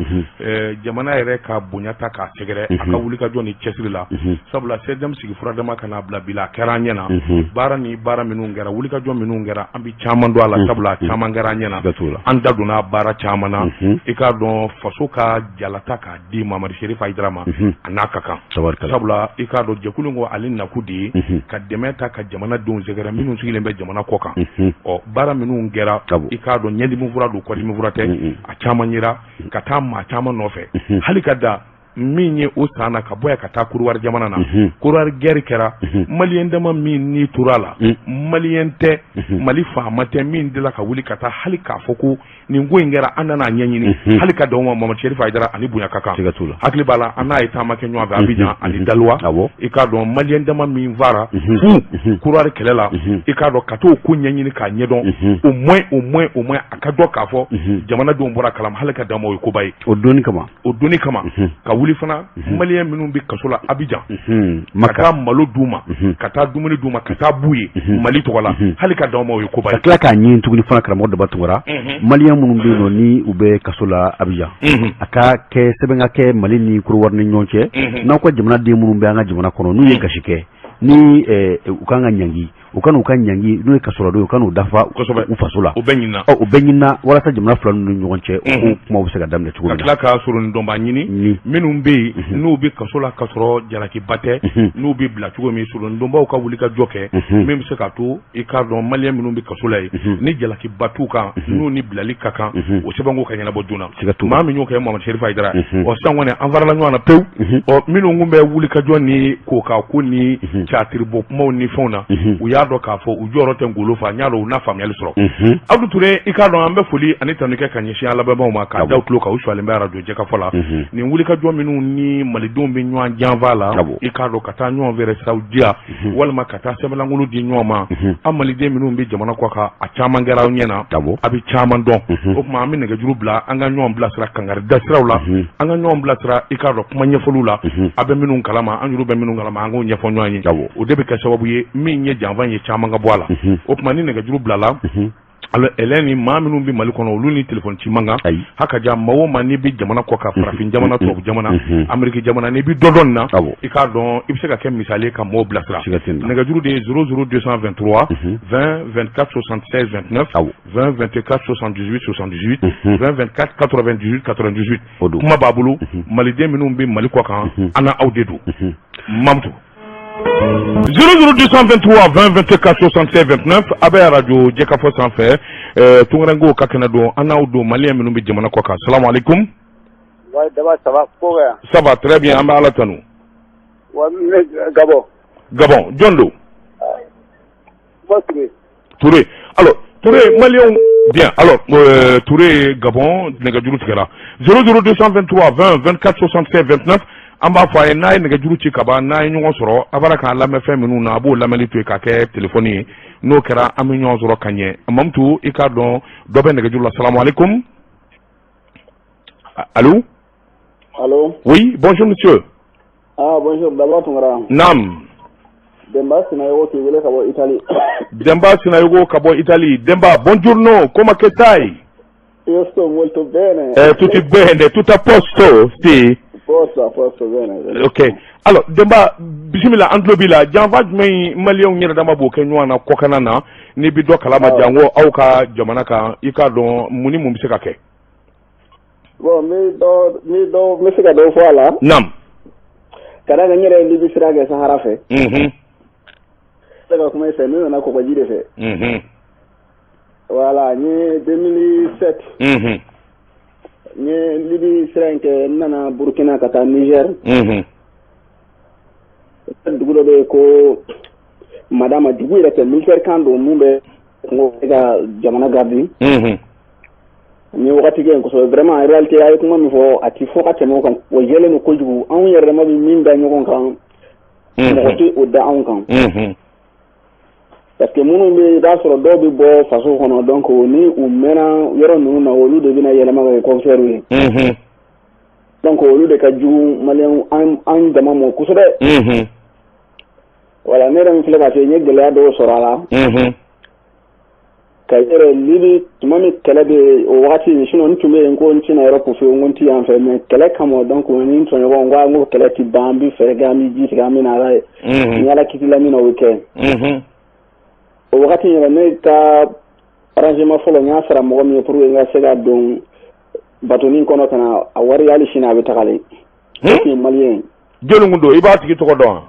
Speaker 1: jamana yɛrɛ ka bonya ta k'a sɛgɛrɛ a ka wulikajɔ ni cɛsiri la, sabula CEDEM sigi furadama ka n'a bila bi la, a kɛra an ɲɛna. Baara ni baara minnu kɛra, wulikajɔ minnu kɛra, an bɛ caman dɔn a la, sabula a caman kɛra an ɲɛna, an da donna baara caman na. I k'a dɔn faso ka jalata k'a di Mohamed Cherif Haïdara ma, a n'a ka kan, sabula i k'a dɔn jɛkulu ko ale nakun de ye ka dɛmɛ ta ka jamanadenw sɛgɛrɛ minnu sigilen bɛ jamana kɔ kan. Ɔ, baara minnu kɛra, i k'a dɔn ɲɛdimi fura don, kɔdimi fura tɛ, a caman yera ka taa maa caman nɔfɛ, hali ka da min ye o san na ka bɔ yan ka taa Kɔdiwari jamana na. Kɔdiwari guerre kɛra, maliyɛn dama min ni tora la, maliyɛn tɛ, Mali faama tɛ min delila ka wuli ka taa hali k'a fɔ ko nin ko in kɛra, an nana a ɲɛɲini. Hali ka da o ma, Mohamed Cherif Haïdara ani bonya ka kan. Hakili b'a la, an n'a ye taama kɛ ɲɔgɔn fɛ Abidjan ani Daloa. I k'a dɔn maliyɛn dama min fara fu Kɔdiwari kɛlɛ la, i k'a dɔn ka t'o ko ɲɛɲini k'a ɲɛdɔn, au moins, au moins, au moins a ka dɔn k'a fɔ jamanadenw bɔra kalama. Hali ka da o ma, o ye koba ye.
Speaker 2: O donni kama.
Speaker 1: O donni kama ka wuli fana, maliyɛn minnu bɛ kaso la Abidjan, ka taa malo d'u ma, ka taa dumuni d'u ma, ka taa b'u ye Mali tɔgɔ la, hali ka da o ma, o ye koba ye.
Speaker 2: Ka tila k'a ɲini tuguni fana, karamɔgɔ Daba Tunkara, maliyɛn minnu bɛ yen nɔ ni u bɛ kaso la Abidjan, a ka kɛ sɛbɛn ka kɛ Mali ni Kɔdiwari ni ɲɔgɔn cɛ, n'aw ka jamanaden minnu bɛ an ka jamana kɔnɔ, n'u ye gasi kɛ, ni u kan ka ɲangi, u ka n'u ka ɲangi, n'u ye kasoladon, u ka n'u dafa u faso la.
Speaker 1: O bɛɛ ɲinina.
Speaker 2: O bɛɛ ɲinina walasa jamana fila ninnu ni ɲɔgɔn cɛ, o ko kumaw bɛ se ka daminɛ cogo min
Speaker 1: na. Ka tila ka soronidonba ɲini minnu bɛ yen n'u bɛ kaso la ka sɔrɔ jalakiba tɛ, n'u bɛ bila cogo min, soronidonbaw ka wuli ka jɔ kɛ min bɛ se k'a to, i k'a dɔn maliyɛn minnu bɛ kaso la yen, ni jalakiba t'u kan, n'u ni bilali ka kan, o sɛbɛnko ka ɲɛnabɔ joona. Maa min y'o kɛ, Mohamed Cherif Haïdara. Ɔ, sisan kɔni an farala ɲɔgɔn na pewu. Ɔ, minnu tun bɛ wuli ka jɔ ni koka ko ni catiribɔ kumaw ni fɛnw na, u y'a dɔn k'a fɔ u jɔyɔrɔ tɛ ngolo fa. N y'a dɔn u na faamuyali sɔrɔ. Abdou Touré, i k'a dɔn an bɛ foli ani tanu kɛ ka ɲɛsin an lamɛnbaaw ma, k'a da u tulo kan, u sualen bɛ arajo Jɛkafɔ la. Nin wulikajɔ minnu ni malidenw bɛ ɲɔgɔn janfa la, i k'a dɔn ka taa ɲɔgɔn fɛrɛ siraw diya walima ka taa sɛbɛnlankolon di ɲɔgɔn ma, an maliden minnu bɛ jamana kɔ kan, a caman kɛra aw ɲɛ na, a bɛ caman dɔn. O tuma an bɛ nɛgɛjuru bila, an ka ɲɔgɔn bilasira kangari da siraw la, an ka ɲɔgɔn bilasira, i k'a dɔn kuma ɲɛfɔliw la, a bɛ minnu kalama, an yɛrɛ bɛ minnu kalama, an k'o ɲɛfɔ ɲɔgɔn ye. O de bɛ kɛ sababu ye min ye janfa ye, caman ka bɔ a la. O tuma ni nɛgɛjuru bilala, alors Hélène, maa minnu bɛ Mali kɔnɔ, olu ni téléphone ci man kan. Haka ja, maa o maa n'i bɛ jamana kɔ kan, farafin jamana, tubabu jamana, Amérique jamana, n'i bɛ dɔ dɔn nin na, i k'a dɔn i bɛ se ka kɛ misali ye ka mɔgɔw bilasira. Nɛgɛjuru de ye 00 223 20 24 76 29, 20 24 78 78, 20 24 98 98. Kuma b'a bolo, maliden minnu bɛ Mali kɔ kan, an n'aw de don. Mamutu, 00 223 20 24 76 29, a bɛ arajo Jɛkafɔ sanfɛ, Tunkarankew ka kɛnɛ don, an n'aw don, maliyɛn minnu bɛ jamana kɔ kan. Salamu aleykum.
Speaker 4: Ouais, d'abord, ça va, ko bɛ?
Speaker 1: Ça va très bien, an bɛ Ala tanu.
Speaker 4: Wa ne Gabon.
Speaker 1: Gabon, jɔn don?
Speaker 4: Moi, Touré.
Speaker 1: Touré. Alors, Touré, maliyɛnw, bien. Alors, Touré, Gabon, nɛgɛjuru tigɛra. 00 223 20 24 76 29. An b'a fɔ a ye, n'a ye nɛgɛjuru ci ka ban, n'a ye ɲɔgɔn sɔrɔ, a b'ala k'an lamɛn fɛn minnu na, a b'o lamɛnni to yen k'a kɛ téléphone ye. N'o kɛra, an bɛ ɲɔgɔn sɔrɔ ka ɲɛ. Mamutu, i k'a dɔn dɔ bɛ nɛgɛjuru la. Salamu aleykum. Allô?
Speaker 4: Allô?
Speaker 1: Oui, bonjour monsieur.
Speaker 4: Ah, bonjour, Daba Tunkara.
Speaker 1: Naam.
Speaker 4: Demba Sinayogo k'i wele ka bɔ Italie.
Speaker 1: Demba Sinayogo ka bɔ Italie. Demba, buongiorno, come che stai?
Speaker 4: Io sto molto bene.
Speaker 1: Tutti bene, tutto a posto? Sì.
Speaker 4: Posto, a posto, bene, bene.
Speaker 1: Ok. Alors, Demba, bisimila, an tulo b'i la. Janfa jumɛn maliyɛnw yɛrɛ dama b'o kɛ ɲɔgɔn na kɔkanna na, n'i bɛ dɔ kalama jango aw ka jamana kan, i k'a dɔn mun ni mun bɛ se ka kɛ?
Speaker 4: Bon, n bɛ dɔ, n bɛ dɔ, n bɛ se ka dɔ fɔ a la.
Speaker 1: Naam.
Speaker 4: Ka d'a kan n yɛrɛ ye Libi sira kɛ Sahara fɛ. Ne ka kuma i fɛ, ne nana kɔgɔji de fɛ. Voilà, n ye 2007. N ye Libi sira in kɛ, n nana Burukina ka taa Niger. Dugu dɔ bɛ yen ko Madama, dugu yɛrɛ tɛ, militaire camp don mun bɛ kungo ka jamana garder. N ye wagati kɛ yen kosɛbɛ. Vraiment, en réalité, a ye kuma min fɔ, a ti fɔ ka tɛmɛ o kan. O jɛlen don kojugu. Anw yɛrɛ dama bɛ min da ɲɔgɔn kan, mɔgɔ tɛ o da anw kan. Parce que minnu bɛ, i b'a sɔrɔ dɔw bɛ bɔ faso kɔnɔ, donc ni u mɛnna yɔrɔ ninnu na, olu de bɛna yɛlɛma ka kɛ commissaire ye. Donc olu de ka jugu maliyɛn an dama ma kosɛbɛ. Voilà, ne yɛrɛ min filɛ ka se, n ye gɛlɛya dɔw sɔrɔ a la. Ka yɛrɛ Libi tuma min kɛlɛ bɛ o wagati, sinon n tun bɛ yen ko n tɛna yɔrɔ ko fiyewu, n ko n ti yan fɛ, mais kɛlɛ kama, donc ni n tɔɲɔgɔnw ko an ko kɛlɛ ti ban, an bɛ fɛɛrɛ kɛ, an bɛ ji sigi, an bɛ na ala ye ni Ala kisi la min na, o bɛ kɛ. O wagati yɛrɛ, ne ka arrangement fɔlɔ, n y'a sara mɔgɔ min ye pour que n ka se ka don bateau kɔnɔ ka na, a wari hali sini a bɛ tagalen. O tun ye malien ye.
Speaker 1: Jɔnni kun don? I b'a tigi tɔgɔ dɔn wa?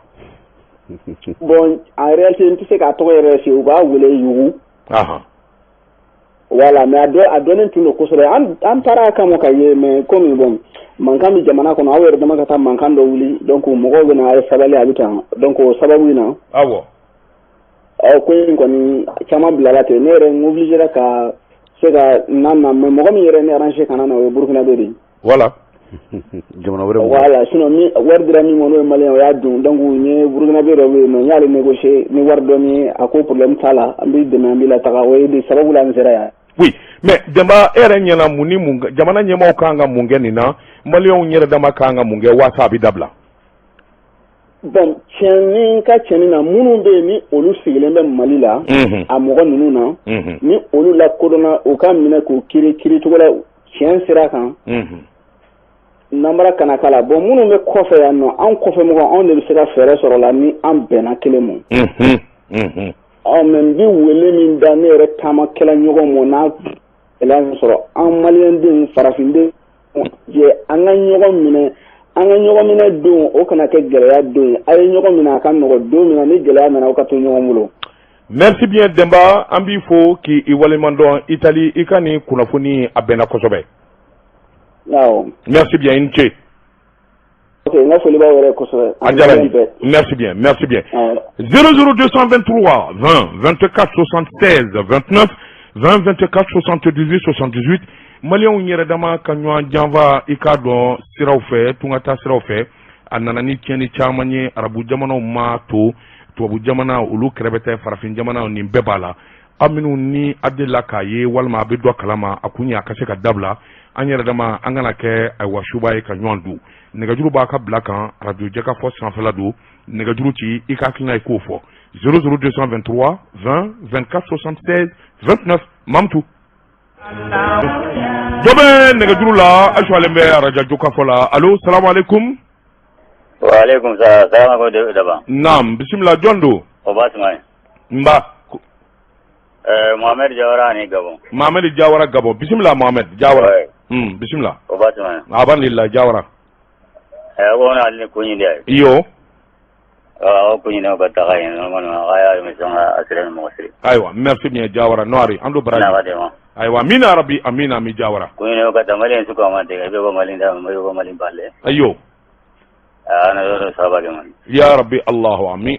Speaker 4: Bon, en réalité, n tɛ se k'a tɔgɔ yɛrɛ f'i ye, u b'a wele Yugu. Voilà, mais a dɔnnen tun don kosɛbɛ. An taara a kama ka ye, mais komi bon, mankan bɛ jamana kɔnɔ, aw yɛrɛ dama ka taa mankan dɔ wuli, donc mɔgɔw bɛ na, a ye sabali, a bɛ tan. Donc o sababu in na, ɔ ko in kɔni caman bilala ten. Ne yɛrɛ n obligé ka se ka na na, mais mɔgɔ min yɛrɛ ne arrangé ka na na, o ye Burkinabé de ye.
Speaker 1: Voilà.
Speaker 2: Jamana wɛrɛ.
Speaker 4: Voilà, sinon min wari dira min ma, n'o ye malien, o y'a dun. Donc n ye Burkinabé dɔ bɛ yen nɔ, n y'ale négocier ni wari dɔɔni ye, a ko problème t'a la, an b'i dɛmɛ, an b'i lataga. O ye de sababu la n sera yan.
Speaker 1: Oui, mais Denba, e yɛrɛ ɲɛna, mun ni mun jamana ɲɛmaaw kan ka mun kɛ nin na? Maliyɛnw yɛrɛ dama kan ka mun kɛ waasa a bɛ dabila?
Speaker 4: Bon, tiɲɛni ka tiɲɛni na, minnu bɛ yen ni olu sigilen bɛ Mali la, a mɔgɔ ninnu na, ni olu lakodɔnna, u ka minɛ k'u kiiri kiiricogo la tiɲɛ sira kan, namara kana k'a la. Bon, minnu bɛ kɔfɛ yan nɔ, an kɔfɛ mɔgɔ, anw de bɛ se ka fɛɛrɛ sɔrɔ la ni an bɛnna kelen ma. Ɔ mais n bɛ wele min da ne yɛrɛ taamakɛla ɲɔgɔn ma, n'a gɛlɛya min sɔrɔ, an maliyɛndenw, farafinden jɛ, an ka ɲɔgɔn minɛ, an ka ɲɔgɔn minɛ don, o kana kɛ gɛlɛya don ye. A ye ɲɔgɔn minɛ, a ka nɔgɔ don min na ni gɛlɛya nana, aw ka to ɲɔgɔn bolo.
Speaker 1: Merci bien Denba, an b'i fo k'i waleɲuman dɔn Itali. I ka nin kunnafoni a bɛnna kosɛbɛ.
Speaker 4: Awɔ.
Speaker 1: Merci bien, i ni ce.
Speaker 4: Ok, n ka foli b'aw yɛrɛ kosɛbɛ.
Speaker 1: A diyara n ye, merci bien, merci bien. 00223 20 24 76 29, 20 24 78 78. Maliyɛnw yɛrɛ dama ka ɲɔgɔn janfa, i k'a dɔn siraw fɛ, tunga taa siraw fɛ, a nana ni tiɲɛni caman ye. Arabu jamanaw ma to tubabu jamana, olu kɛrɛfɛ tɛ farafin jamanaw, nin bɛɛ b'a la. Aw minnu ni a delila k'a ye walima a bɛ dɔ kalama, a kun ye a ka se ka dabila. An yɛrɛ dama, an kana kɛ ayiwa suba ye ka ɲɔgɔn dun. Nɛgɛjuru b'a ka bila kan, radio Jɛkafɔ sanfɛla don. Nɛgɛjuru ci, i ka hakilina ye k'o fɔ: 00223 20 24 76 29. Mamutu, dɔ bɛ nɛgɛjuru la, a suwalen bɛ arajo Jɛkafɔ la. Allo, salamu aleykum.
Speaker 5: Wa aleykum salam, salam aleykum Daba.
Speaker 1: Naam, bisimila, jɔn don?
Speaker 5: O baasi ma ye.
Speaker 1: Nba.
Speaker 5: Mohamed Jawara ani Gabon.
Speaker 1: Mohamed Jawara, Gabon. Bisimila Mohamed Jawara. Bisimila.
Speaker 5: O baasi ma ye.
Speaker 1: Alhamdulillah Jawara.
Speaker 5: Ko ne ale ni ko ɲini de.
Speaker 1: Iyo.
Speaker 5: Awɔ, ko ɲini ka taga yen normalement, a y'a émission a sira ni mɔgɔ siri.
Speaker 1: Ayiwa, merci bien Jawara Noiri, an do baraji. Ayiwa, amina rabi, amina ami Jawara.
Speaker 5: Ko ɲini ka taa Mali su ko ma tigɛ, i bɛ bɔ Mali da, i bɛ bɔ Mali bale.
Speaker 1: Ayo.
Speaker 5: Aa, na yɔrɔ saba kɛ man.
Speaker 1: Ya rabbi, Allahu amin.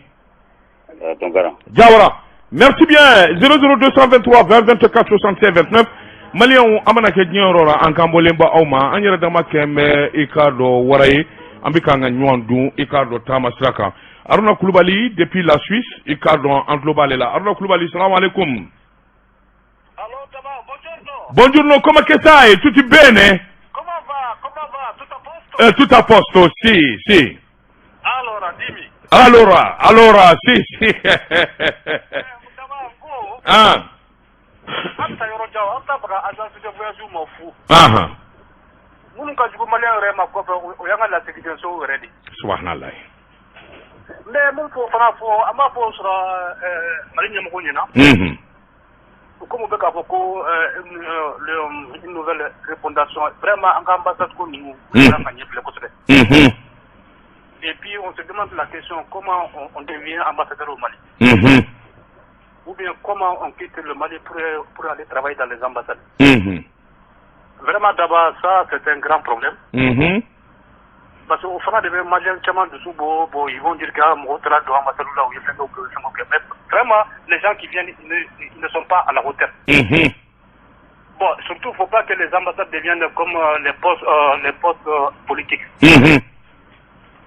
Speaker 5: Tunkara.
Speaker 1: Jawara, merci bien. 00223 20 24 65 29. Maliyɛnw, an mana kɛ diɲɛ yɔrɔ la, an kan bɔlen ba aw ma. An yɛrɛ dama kɛ bɛ, i k'a dɔn wara ye, an bɛ k'an ka ɲɔgɔn dun, i k'a dɔn taama sira kan. Aruna Kulubali depuis la Suisse, i k'a dɔn an tulo b'ale la. Aruna Kulubali, salamu aleykum. Buongiorno, come che stai? Tutti bene?
Speaker 6: Come va? Come va? Tutto a posto?
Speaker 1: Tutto a posto, sì.
Speaker 6: Allora, dimmi.
Speaker 1: Allora, sì.
Speaker 6: Daba, ko
Speaker 1: Ah,
Speaker 6: an bɛ taa yɔrɔ jan, an t'a fɛ ka agence de voyage ma fu. Minnu ka jugu malien yɛrɛ ma kɔfɛ, o y'an ka lasigidensow yɛrɛ de.
Speaker 1: Subhanallah.
Speaker 6: N bɛ mun fɔ fana fɔ, an b'a fɔ sɔrɔ Mali ɲɛmɔgɔ ɲɛna. Komi u bɛ k'a fɔ ko une nouvelle refondation, vraiment an ka ambassade ko ninnu, u kan ka ɲɛ bilen kosɛbɛ. Et puis on se demande la question comment on devient ambassadeur au Mali. Ou bien comment on quitte le Mali pour aller travailler dans les ambassades. Vraiment d'abord, ça c'est un grand problème. Parce que au fana de bɛ malien caman dusu bɔ, bon, ils vont dire que ah, mɔgɔw taara don ambassade la, u ye fɛn dɔw kɛ, u ye fɛn dɔw kɛ. Mais vraiment, les gens qui viennent, ils ne sont pas à la hauteur. Bon, surtout, il ne faut pas que les ambassades deviennent comme les postes politiques.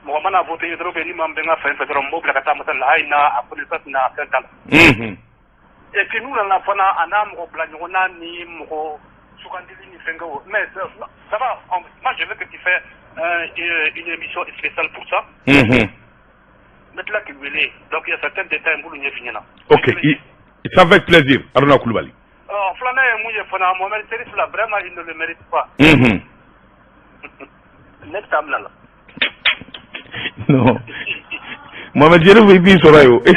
Speaker 6: Mɔgɔ mana voté dɔrɔn, bɛ ni ma bɛn ka fɛn fɛn dɔrɔn, n b'o bila ka taa ambassade la, hali n'a a connaissance n'a fɛn t'a la. Et puis n'u nana fana, a n'a mɔgɔ bila ɲɔgɔn na ni mɔgɔ sugandili ni fɛnkɛw. Mais ça va, moi je veux que tu fais une émission spéciale pour ça. N bɛ tila k'i wele. Donc il y a certains détails n b'olu ɲɛf'i ɲɛna.
Speaker 1: Ok, c'est avec plaisir, Aruna Kulubali.
Speaker 6: Filanan ye mun ye fana, Mohamed Cherif la, vraiment, il ne le mérite pas. Ne bɛ taa bila la.
Speaker 1: Non, Mohamed Cherif, i b'i sɔrɔ yen o. E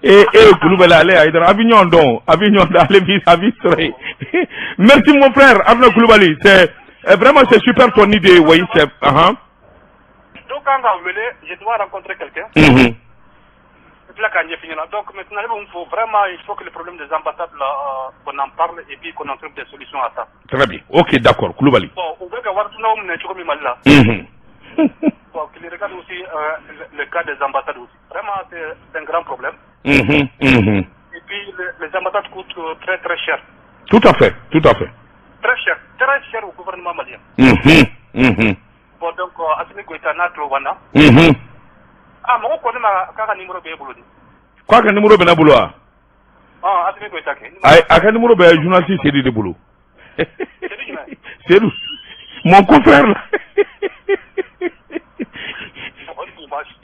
Speaker 1: e ye Kulubali, ale ye Hayidara, a bɛ ɲɔgɔn dɔn, a bɛ ɲɔgɔn dɔn, ale b'i a b'i sɔrɔ yen. Merci, mon frère Haruna Kulubali, c'est vraiment, c'est super, ton idée, oui, c'est
Speaker 6: Dɔw kan ka wele, je dois rencontrer quelqu'un. Tila k'a ɲɛf'i ɲɛna. Donc maintenant, ne bɛ mun fɔ? Vraiment, il faut que le problème des ambassades là, qu'on en parle et puis qu'on en trouve des solutions à ça.
Speaker 1: Très bien, ok, d'accord, Kulubali.
Speaker 6: Bon, u bɛ ka wari dunnaw minɛ cogo min Mali la, bon, qu'il regarde aussi le cas des ambassades aussi. Vraiment, c'est un grand problème. Et puis les ambassades coûtent très très cher.
Speaker 1: Tout à fait, tout à fait.
Speaker 6: Très cher, très cher au gouvernement malien. Bon, donc Assimi Goïta n'a tulo b'an na. Ah, mɔgɔ ko ne ma k'a ka numéro b'e bolo de.
Speaker 1: K'a ka numéro bɛ ne bolo wa?
Speaker 6: Ah, Assimi Goïta kɛ.
Speaker 1: Ayi, a ka numéro bɛ journaliste Seydou de bolo.
Speaker 6: Seydou jumɛn?
Speaker 1: Seydou, mon confrère là.
Speaker 6: O de kun baasi.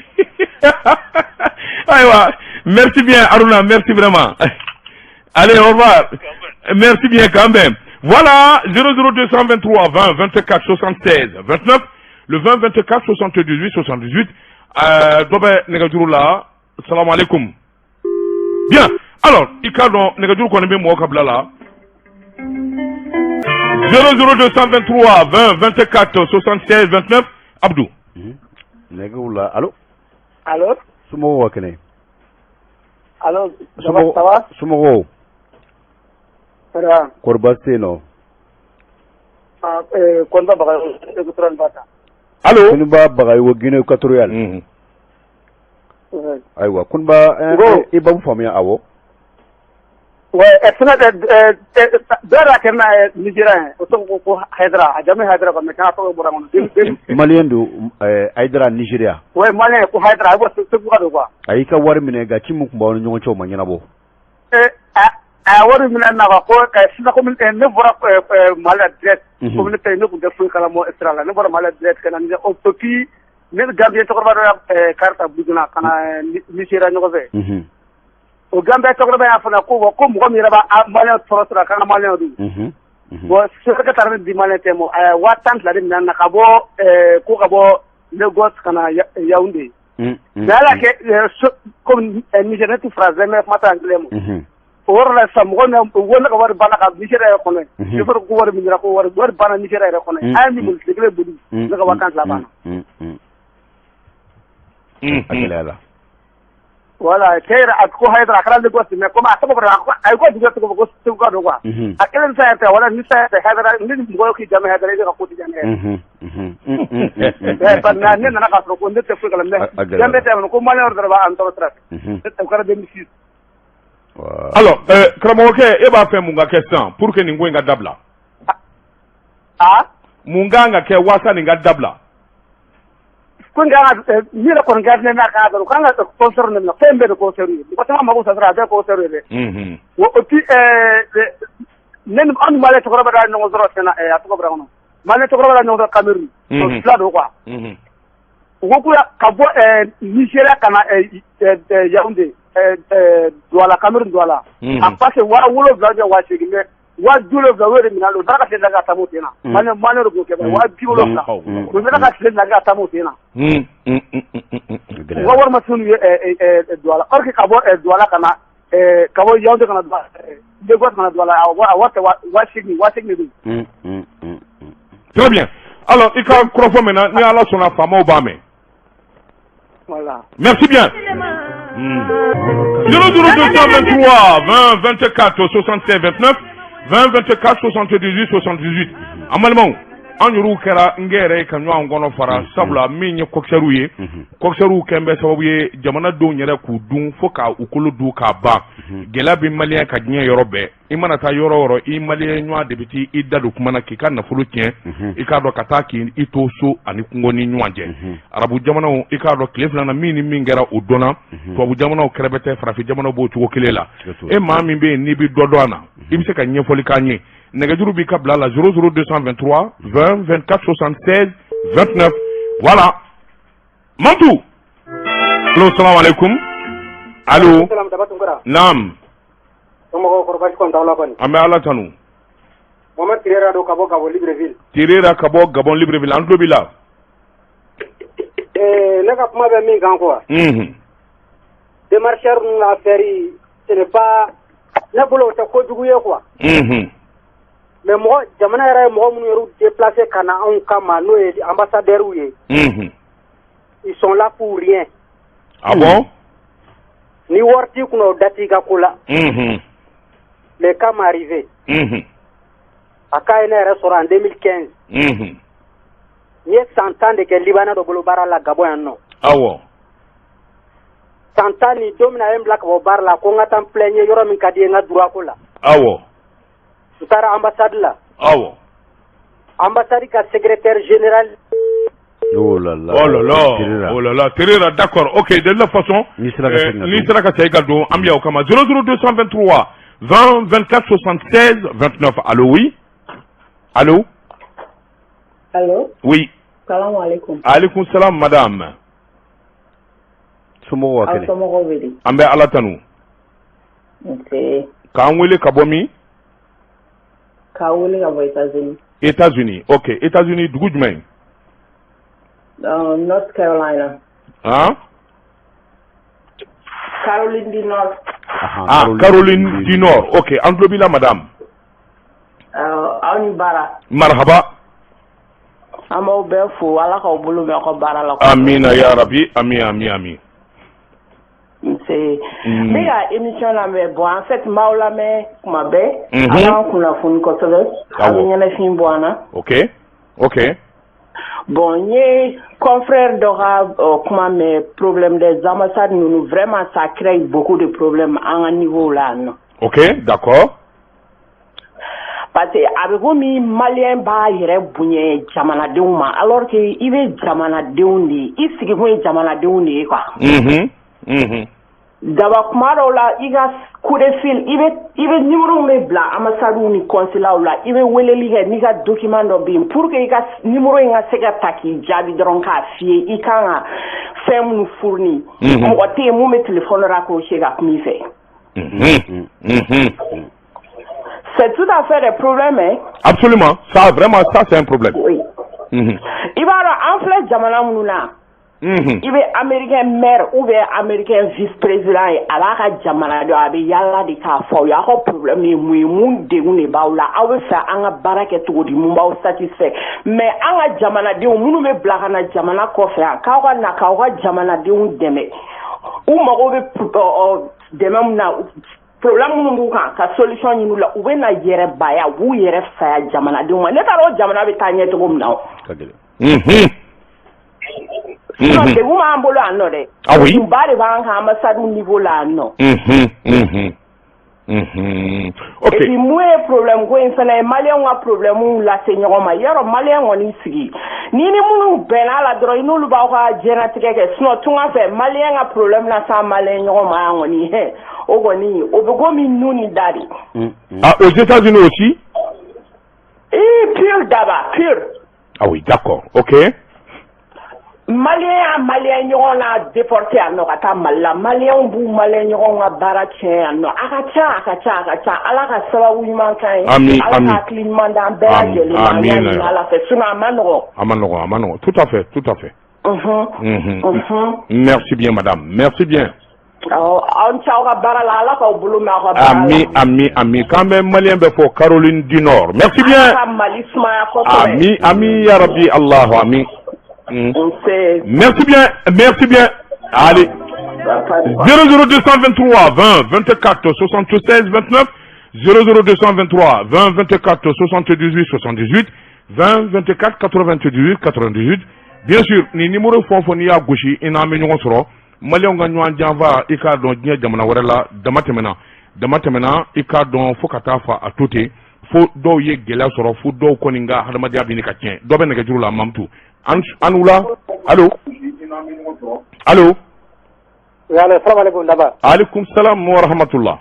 Speaker 1: Ayiwa, merci bien, Aruna, merci vraiment. Allez, au revoir. Merci bien quand même. Voilà, 00223 20 24 76 29, le 20 24 78 78. Dɔ bɛ nɛgɛjuru la. Salam alaikum. Bien, alors i k'a dɔn nɛgɛjuru kɔni bɛ mɔgɔ ka bila la. 00223 20 24 76 29, Abdou.
Speaker 2: Nɛgɛw la, allo?
Speaker 4: Allo?
Speaker 2: Somɔgɔw ka kɛnɛ?
Speaker 4: Allo, ça va, ça va?
Speaker 2: Somɔgɔw?
Speaker 4: Ça va.
Speaker 2: Kɔri baasi tɛ yen nɔ?
Speaker 4: Ah, Kɔnba Bagayogo, Équatorial Bata.
Speaker 1: Allo?
Speaker 2: Koniba Bagayogo, Guinée équatoriale.
Speaker 4: Ouais.
Speaker 2: Ayiwa Koniba,
Speaker 4: Ngo.
Speaker 2: I babu faamuya, awɔ.
Speaker 4: Ouais, fɛnɛ dɔ yɛrɛ kɛ na Nigéria ye, o tɔgɔ ko Haidara, a jamu ye Haidara quoi, mais k'a tɔgɔ bɔra n kɔnɔ.
Speaker 2: Malien don, Haidara, Nigéria.
Speaker 4: Ouais, malien ko Haidara, a bɔ Segu ka don quoi.
Speaker 2: A y'i ka wari minɛ nka ci min tun b'aw ni ɲɔgɔn cɛ, o ma ɲɛnabɔ.
Speaker 4: A ye wari minɛ na quoi, ko sisan komi ne bɔra Mali la direct. Komi ne tɛ, ne tun tɛ foyi kalama sira la, ne bɔra Mali la direct ka na Niger, et puis ne ni Gambien cɛkɔrɔba dɔ ya car ta Burukina ka na Nigéria ɲɔgɔn fɛ. O Gambien cɛkɔrɔba y'a fɔ ne ko bon, ko mɔgɔ min yɛrɛ b'a malien tɔɔrɔ sira, k'an ka malien don. Bon, sofɛrikɛ taara ne di malien tɛ ma, a ye 12,000 de minɛ na ka bɔ ko ka bɔ Lagos ka na Yaoundé. Mais ala kɛ komi Niger, ne tɛ français mais kuma tɛ anglais ma. O yɔrɔ la sisan, mɔgɔ min o ne ka wari banna ka Nigeria yɛrɛ kɔnɔ yen. Chauffeur ko wari min ko wari banna Nigeria yɛrɛ kɔnɔ yen. A ye min boli, tile kelen boli, ne ka 12,000 banna.
Speaker 2: A gɛlɛyara.
Speaker 4: Voilà, cɛ yɛrɛ a ko Hayidara, a kɛra Lagos, mais comme a tɔgɔ bɔra, a ye ko dugu tɔgɔ fɔ ko Segu ka don quoi. A kɛlen ni san yɛrɛ tɛ, wala ni san yɛrɛ tɛ Hayidara, ni mɔgɔ k'i jamu Hayidara, i bɛ ka ko ti diya ne yɛrɛ. Parce que ne nana k'a sɔrɔ ko ne tɛ foyi kalama, mais
Speaker 2: A gɛlɛyara.
Speaker 4: Gambie tɛ ko malien dɔrɔn b'an tɔɔrɔ sira fɛ. O kɛra 2006.
Speaker 1: Alors, karamɔgɔkɛ, e b'a fɛ mun ka kɛ sisan pour que nin ko in ka dabila?
Speaker 4: Ah?
Speaker 1: Mun kan ka kɛ waasa nin ka dabila?
Speaker 4: Ko n kan ka min yɛrɛ kɔni ka di ne n'a kan ka dɔrɔn, u kan ka concert de minɛ, fɛn bɛɛ de concert ye. Mɔgɔ caman mako sara, a bɛɛ concert ye dɛ. O et puis ne ni an ni malien cɛkɔrɔba dɔ ye ɲɔgɔn sɔrɔ fɛn na, a tɔgɔ bɔra n kɔnɔ. Malien cɛkɔrɔba dɔ ye ɲɔgɔn sɔrɔ Cameroun. O fila don quoi. U ko ka bɔ Nigéria ka na Yaoundé, Douala, Cameroun Douala. A passe 7000 ou bien 8000, mais 70,000 o de minɛ o taara ka tile ka taa ten na. Malien de b'o kɛ 70,000. U bɛ ka tile ka taa ten na. U ka wari ma tunun ye Douala. Or que ka bɔ Douala ka na, ka bɔ Yaoundé ka na Douala, Lagos ka na Douala, a wari tɛ 8000, 8000 de don.
Speaker 1: Très bien. Alors, i ka kɔrɔfɔ min na, ni Ala sɔnna, faamaw b'a mɛn.
Speaker 4: Voilà.
Speaker 1: Merci bien. 00223 20 24 65 29, 20 24 78 78. An balimaw, an yɛrɛw kɛra n yɛrɛ ye ka ɲɔgɔn kɔnɔ fara, sabula min ye coxeurw ye, coxeurw kɛn bɛ sababu ye jamanadenw yɛrɛ k'u dun fo ka u kolo dun k'a ban. Gɛlɛya bɛ malien ka diɲɛ yɔrɔ bɛɛ. I mana taa yɔrɔ o yɔrɔ, i malien ɲɔgɔn de bɛ t'i i da don kuma na k'i ka nafolo tiɲɛ, i k'a dɔn ka taa k'i i to so ani kungo ni ɲɔgɔn cɛ. Arabu jamanaw, i k'a dɔn tile fila na min ni min kɛra, o dɔnna. Tubabu jamanaw kɛrɛfɛ tɛ, farafin jamanaw b'o cogo kelen la. E maa min bɛ yen n'i bɛ dɔ dɔn a na, i bɛ se ka ɲɛfɔli k'an ye. Nɛgɛjuru b'i ka bila la 00223 20 24 76 29. Voilà, Mantu. Allo, salam alaikum. Allo? Naam.
Speaker 4: Somɔgɔw kɔrɔ, basi kɔni t'aw la kɔni?
Speaker 1: An bɛ Ala tanu.
Speaker 4: Mohamed Tirera don ka bɔ Gabon Libreville.
Speaker 1: Tirera ka bɔ Gabon Libreville, an tulo b'i la.
Speaker 4: Ne ka kuma bɛ min kan quoi, démarcheur ninnu ka affaire, ce n'est pas, ne bolo o tɛ kojugu ye quoi. Mais mɔgɔ, jamana yɛrɛ ye mɔgɔ minnu yɛrɛ déplacé ka na anw kama, n'o ye ambassadeurs ye, ils sont là pour rien.
Speaker 1: Ah bon?
Speaker 4: Ni wari t'i kunna, o da t'i ka ko la. Le cas m'est arrivé. A cas ye ne yɛrɛ sɔrɔ en 2015. N ye san 10 de kɛ Libanais dɔ bolo baara la Gabon yan nɔ. San 10 ni don min na, a ye n bila ka bɔ baara la ko n ka taa n plaigner yɔrɔ min ka di ye n ka droit ko la. N taara ambassade la. Ambassade ka secrétaire général
Speaker 2: Oh là là.
Speaker 1: Oh là là.
Speaker 2: Terera.
Speaker 1: Oh là là. Terera, d'accord. Ok, de toute façon,
Speaker 2: N'i sera ka segin ka
Speaker 1: n'i
Speaker 2: don.
Speaker 1: sera ka segin ka don, an bɛ o kama. 00223 20 24 76 29. Allô, oui? Allô?
Speaker 7: Allô?
Speaker 1: Oui.
Speaker 7: Salam alaikum.
Speaker 1: Alaikum salam, madame.
Speaker 2: Somɔgɔw ka
Speaker 7: Aw
Speaker 2: kɛnɛ?
Speaker 7: somɔgɔw bɛ di?
Speaker 1: An bɛ Ala tanu.
Speaker 7: Nse.
Speaker 1: K'an wele ka bɔ min?
Speaker 7: K'aw wele ka bɔ États-Unis.
Speaker 1: États-Unis. Ok, États-Unis, dugu jumɛn?
Speaker 7: North Carolina.
Speaker 1: Hein?
Speaker 7: Caroline du Nord.
Speaker 2: Ahan,
Speaker 1: Ah, Caroline du Nord. Ok, an tulo b'i la, madame.
Speaker 7: Aw ni baara.
Speaker 1: Marhaba.
Speaker 7: An b'aw bɛɛ fo, Ala k'aw bolo mɛn aw ka baara la.
Speaker 1: Amina ya Rabbi. Ami, ami, ami.
Speaker 7: Nse. N bɛ ka émission lamɛn. Bon, en fait, n b'aw lamɛn kuma bɛɛ. A b'an kunnafoni kosɛbɛ. A bɛ ɲɛnafin bɔ an na.
Speaker 1: Ok.
Speaker 7: Bon, n ye confrère dɔ ka kuma mɛn, problème des ambassades ninnu, vraiment ça crée beaucoup de problèmes an ka niveau la yan nɔ.
Speaker 1: Ok, d'accord.
Speaker 7: Parce que a bɛ komi malien b'a yɛrɛ bonya jamanadenw ma, alors que i bɛ jamanadenw de ye, i sigikun ye jamanadenw de ye quoi. Daba kuma dɔw la, i ka coup de fil, i bɛ numéro min bɛ bila ambassade ni consulat la, i bɛ weleli kɛ n'i ka document dɔ bɛ yen, pour que i ka numéro in ka se ka ta k'i jaabi dɔrɔn k'a f'i ye i kan ka fɛn minnu fourni, mɔgɔ tɛ yen mun bɛ téléphone raccrocher ka kuma i fɛ. C'est tout à fait des problèmes, hein.
Speaker 1: Absolument. Ça, vraiment, ça, c'est un problème.
Speaker 7: Oui. I b'a dɔn, an filɛ jamana minnu na, i bɛ américain maire ou bien américain vice président ye, a b'a ka jamana dɔn, a bɛ yaala de k'a fɔ aw ye aw ka problème ye mun ye, mun degun de b'aw la, aw bɛ fɛ an ka baara kɛ cogo di, mun b'aw satisfait. Mais an ka jamanadenw minnu bɛ bila ka na jamana kɔfɛ yan k'aw ka na k'aw ka jamanadenw dɛmɛ, u mago bɛ dɛmɛ min na, problème minnu b'u kan, ka solution ɲini u la, u bɛ na yɛrɛbaya, u b'u yɛrɛ fisaya jamanadenw ma. Ne t'a dɔn o jamana bɛ taa ɲɛ cogo min na o.
Speaker 2: Ka gɛlɛn.
Speaker 7: Sinon degun b'an bolo yan nɔ dɛ.
Speaker 1: Ah oui?
Speaker 7: Degunba de b'an kan ambassade niveau la yan nɔ. Et puis mun ye problème ko in fana ye, maliyɛnw ka problème lase ɲɔgɔn ma, yɔrɔ maliyɛn kɔni sigi ni minnu bɛnna la dɔrɔn, i n'olu b'aw ka diɲɛnatigɛ kɛ. Sinon tunga fɛ, maliyɛn ka problème lase maliyɛn ɲɔgɔn ma yan kɔni, hɛ, o kɔni o bɛ komi nun ni da de.
Speaker 1: Ah, aux États-Unis aussi?
Speaker 7: Ii, pur daba pur.
Speaker 1: Ah oui, d'accord. Ok.
Speaker 7: Maliyɛn y'a maliyɛn ɲɔgɔn na déporté yan nɔ ka taa Mali la, maliyɛnw b'u maliyɛn ɲɔgɔn ka baara tiɲɛ yan nɔ. A ka ca, a ka ca, a ka ca. Ala ka sababu ɲuman k'an ye.
Speaker 1: Ami,
Speaker 7: Ala
Speaker 1: ami.
Speaker 7: ka hakili ɲuman d'an bɛɛ lajɛlen ma. An y'a ɲini Ala fɛ, sinon a ma nɔgɔn.
Speaker 1: A ma nɔgɔn, a ma nɔgɔn. Tout à fait, tout à fait. Merci bien, madame. Merci bien.
Speaker 7: Awɔ, aw ni ce aw ka baara la, Ala k'aw bolo mɛn aw ka baara la.
Speaker 1: Ami, ami, ami. K'an bɛ malien bɛ fɔ Caroline du Nord. Merci bien.
Speaker 7: Ala ka Mali sumaya kosɛbɛ.
Speaker 1: Ami, ami, ya Rabbi, Allah, ami.
Speaker 7: Nse.
Speaker 1: Merci bien, merci bien. Allez. 00223 20 24 76 29, 00223 20 24 78 78, 20 24 98 98. Bien sûr, ni numéro fɛn o fɛn, n'i y'a gosi, i n'an bɛ ɲɔgɔn sɔrɔ. Maliyɛnw ka ɲɔgɔn janfa, i k'a dɔn diɲɛ jamana wɛrɛ la, dama tɛmɛna, dama tɛmɛna, i k'a dɔn fo ka taa fa a to ten, fo dɔw ye gɛlɛya sɔrɔ, fo dɔw kɔni ka hadamadenya bɛ ɲini ka tiɲɛ. Dɔ bɛ nɛgɛjuru la, Mamutu. An wula, allo, allo.
Speaker 4: Oui, allo, salam alaikum Daba.
Speaker 1: Alaikum salam wa rahmatullah.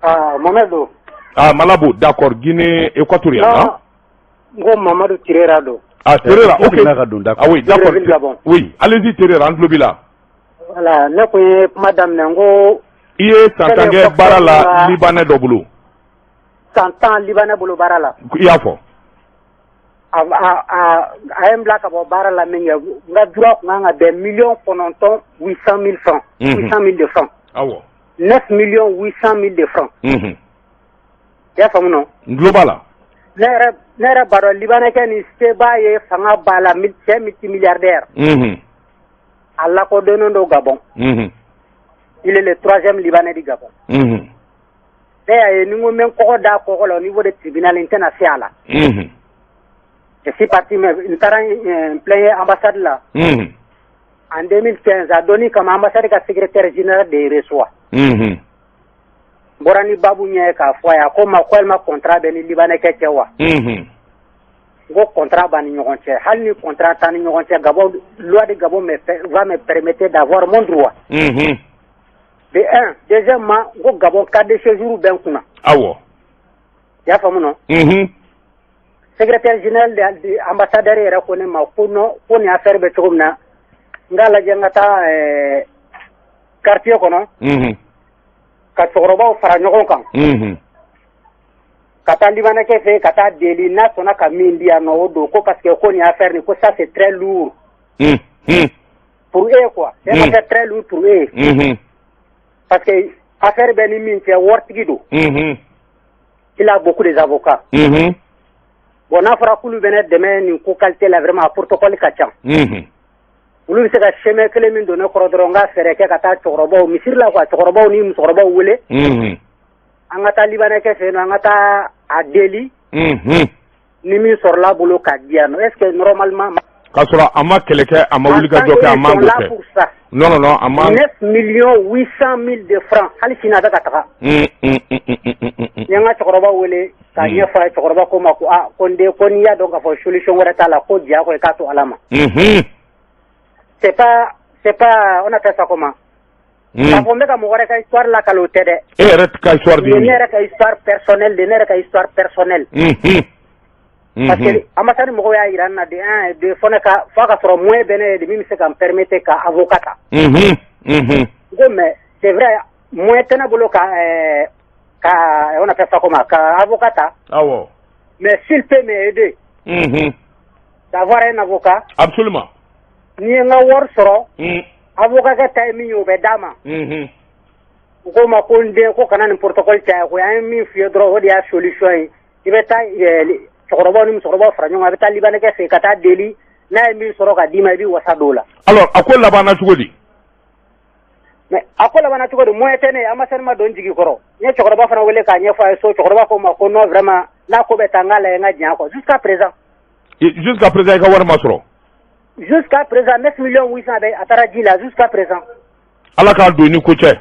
Speaker 4: Ah, Mohamed don.
Speaker 1: Ah, Malabo, d'accord, Guinée équatoriale.
Speaker 4: Non,
Speaker 1: hein?
Speaker 4: n ko Mamadu Tirera don.
Speaker 1: Ah, Terera, ok.
Speaker 2: Seginna ka don, d'accord.
Speaker 1: Ah oui, d'accord.
Speaker 4: Libreville, Gabon.
Speaker 1: Oui, allez-y Terera, an tulo b'i la.
Speaker 4: Voilà, ne kun ye kuma daminɛ n ko
Speaker 1: I ye san 10 kɛ baara la libanais dɔ bolo.
Speaker 8: San 10 libanais bolo baara la.
Speaker 1: I y'a fɔ.
Speaker 8: A ye n bila ka bɔ baara la min kɛ, n ka droit tun kan ka bɛn 9 millions 800 mille francs. 800 000 de francs.
Speaker 1: Awɔ.
Speaker 8: 9 800 000 de francs. I y'a faamu nɔ?
Speaker 1: N tulo b'a la.
Speaker 8: Ne yɛrɛ b'a dɔn libanais kɛ ni se b'a ye, fanga b'a la, cɛ multimilliardaire. A lakodɔnnen don Gabon. Il est le troisième libanais du Gabon. Ne y'a ye ni n ko n bɛ n kɔgɔ da kɔgɔ la au niveau de tribunal, n tɛna se a la. Je suis parti, mais n taara n plaigner ambassade la. En 2015, a donni kama, ambassade ka secrétaire général de reçoit. N bɔra ni babu ɲɛ ye k'a fɔ a ye, a ko n ma ko yalima contrat bɛ ni libanais kɛ cɛ wa? N ko contrat b'an ni ɲɔgɔn cɛ, hali ni contrat t'an ni ɲɔgɔn cɛ, Gabon, loi de Gabon va me permettre d'avoir mon droit. De un, deuxièmement, n ko Gabon carte de séjour bɛ n kunna. I y'a faamu nɔ? Secrétaire général de ambassadeur yɛrɛ ko ne ma ko non, ko nin affaire bɛ cogo min na, n k'a lajɛ n ka taa quartier kɔnɔ ka cɛkɔrɔbaw fara ɲɔgɔn kan ka taa libanais kɛ fɛ yen, ka taa deli, n'a sɔnna ka min di yan nɔ, o don ko parce que ko nin affaire nin ko ça, c'est très lourd pour eux quoi, c'est une affaire très lourde pour eux parce que affaire bɛ ni min cɛ, waritigi don, il a beaucoup des avocats. Bon, n'a fɔra k'olu bɛ ne dɛmɛ nin ko qualité la, vraiment a protocole ka ca. Olu bɛ se ka chemin kelen min don ne kɔrɔ dɔrɔn, n ka fɛɛrɛ kɛ ka taa cɛkɔrɔbaw misiri la quoi, cɛkɔrɔbaw ni musokɔrɔbaw wele, an ka taa libanais kɛ fɛ yen nɔ, an ka taa a deli, ni min sɔrɔla bolo ka di yan nɔ. Est ce que normalement
Speaker 1: K'a sɔrɔ a ma kɛlɛ kɛ, a ma wuli ka jɔ kɛ, a man k'o kɛ. Non, non, non, a ma.
Speaker 8: 9 800 000 de francs, hali sini a bɛ ka taga. N ye n ka cɛkɔrɔba wele k'a ɲɛfɔ a ye. Cɛkɔrɔba ko n ma ko aa, ko n den, ko n'i y'a dɔn k'a fɔ solution wɛrɛ t'a la, ko diyagoya i k'a to Ala ma. C'est pas, on appelle ça comment? K'a fɔ n bɛ ka mɔgɔ wɛrɛ ka histoire lakale, o tɛ dɛ.
Speaker 1: E yɛrɛ ka histoire de ye
Speaker 8: Ne yɛrɛ ka histoire personnelle de, ne yɛrɛ ka histoire personnelle. Parce que ambassade mɔgɔw y'a jira n na de un, deux, fo ne ka fo a ka sɔrɔ moyen bɛ ne ye de min bɛ se ka n permettre ka avocat ta. N ko mais c'est vrai, moyen tɛ ne bolo ka, on appelle ça comment, ka avocat ta. Mais s'il peut m'aider d'avoir un avocat. Ni ye n ka wari sɔrɔ, avocat kɛ ta ye min ye, o bɛ d'a ma. U ko ma ko n den, ko kana nin protocole caya koyi, an ye min f'i ye dɔrɔn, o de y'a solution ye. I bɛ taa cɛkɔrɔbaw ni musokɔrɔbaw fara ɲɔgɔn kan, a bɛ taa libanais kɛ fɛ yen ka taa deli, n'a ye min sɔrɔ ka d'i ma, i b'i wasa don o la.
Speaker 1: Alors, a ko labanna cogo di?
Speaker 8: Mais a ko labanna cogo di? Moyen tɛ ne ye, ambassade ma don n jigi kɔrɔ. N ye cɛkɔrɔba fana wele k'a ɲɛfɔ a ye so, cɛkɔrɔba ko n ma ko non, vraiment, n'a ko bɛ taa, n k'a lajɛ n ka jɛn a kɔ jusqu'à présent.
Speaker 1: Jusqu'à présent, i ka wari ma sɔrɔ?
Speaker 8: Jusqu'à présent, 9 800 000 bɛ a taara ji la jusqu'à présent.
Speaker 1: Ala k'a don i ni ko cɛ.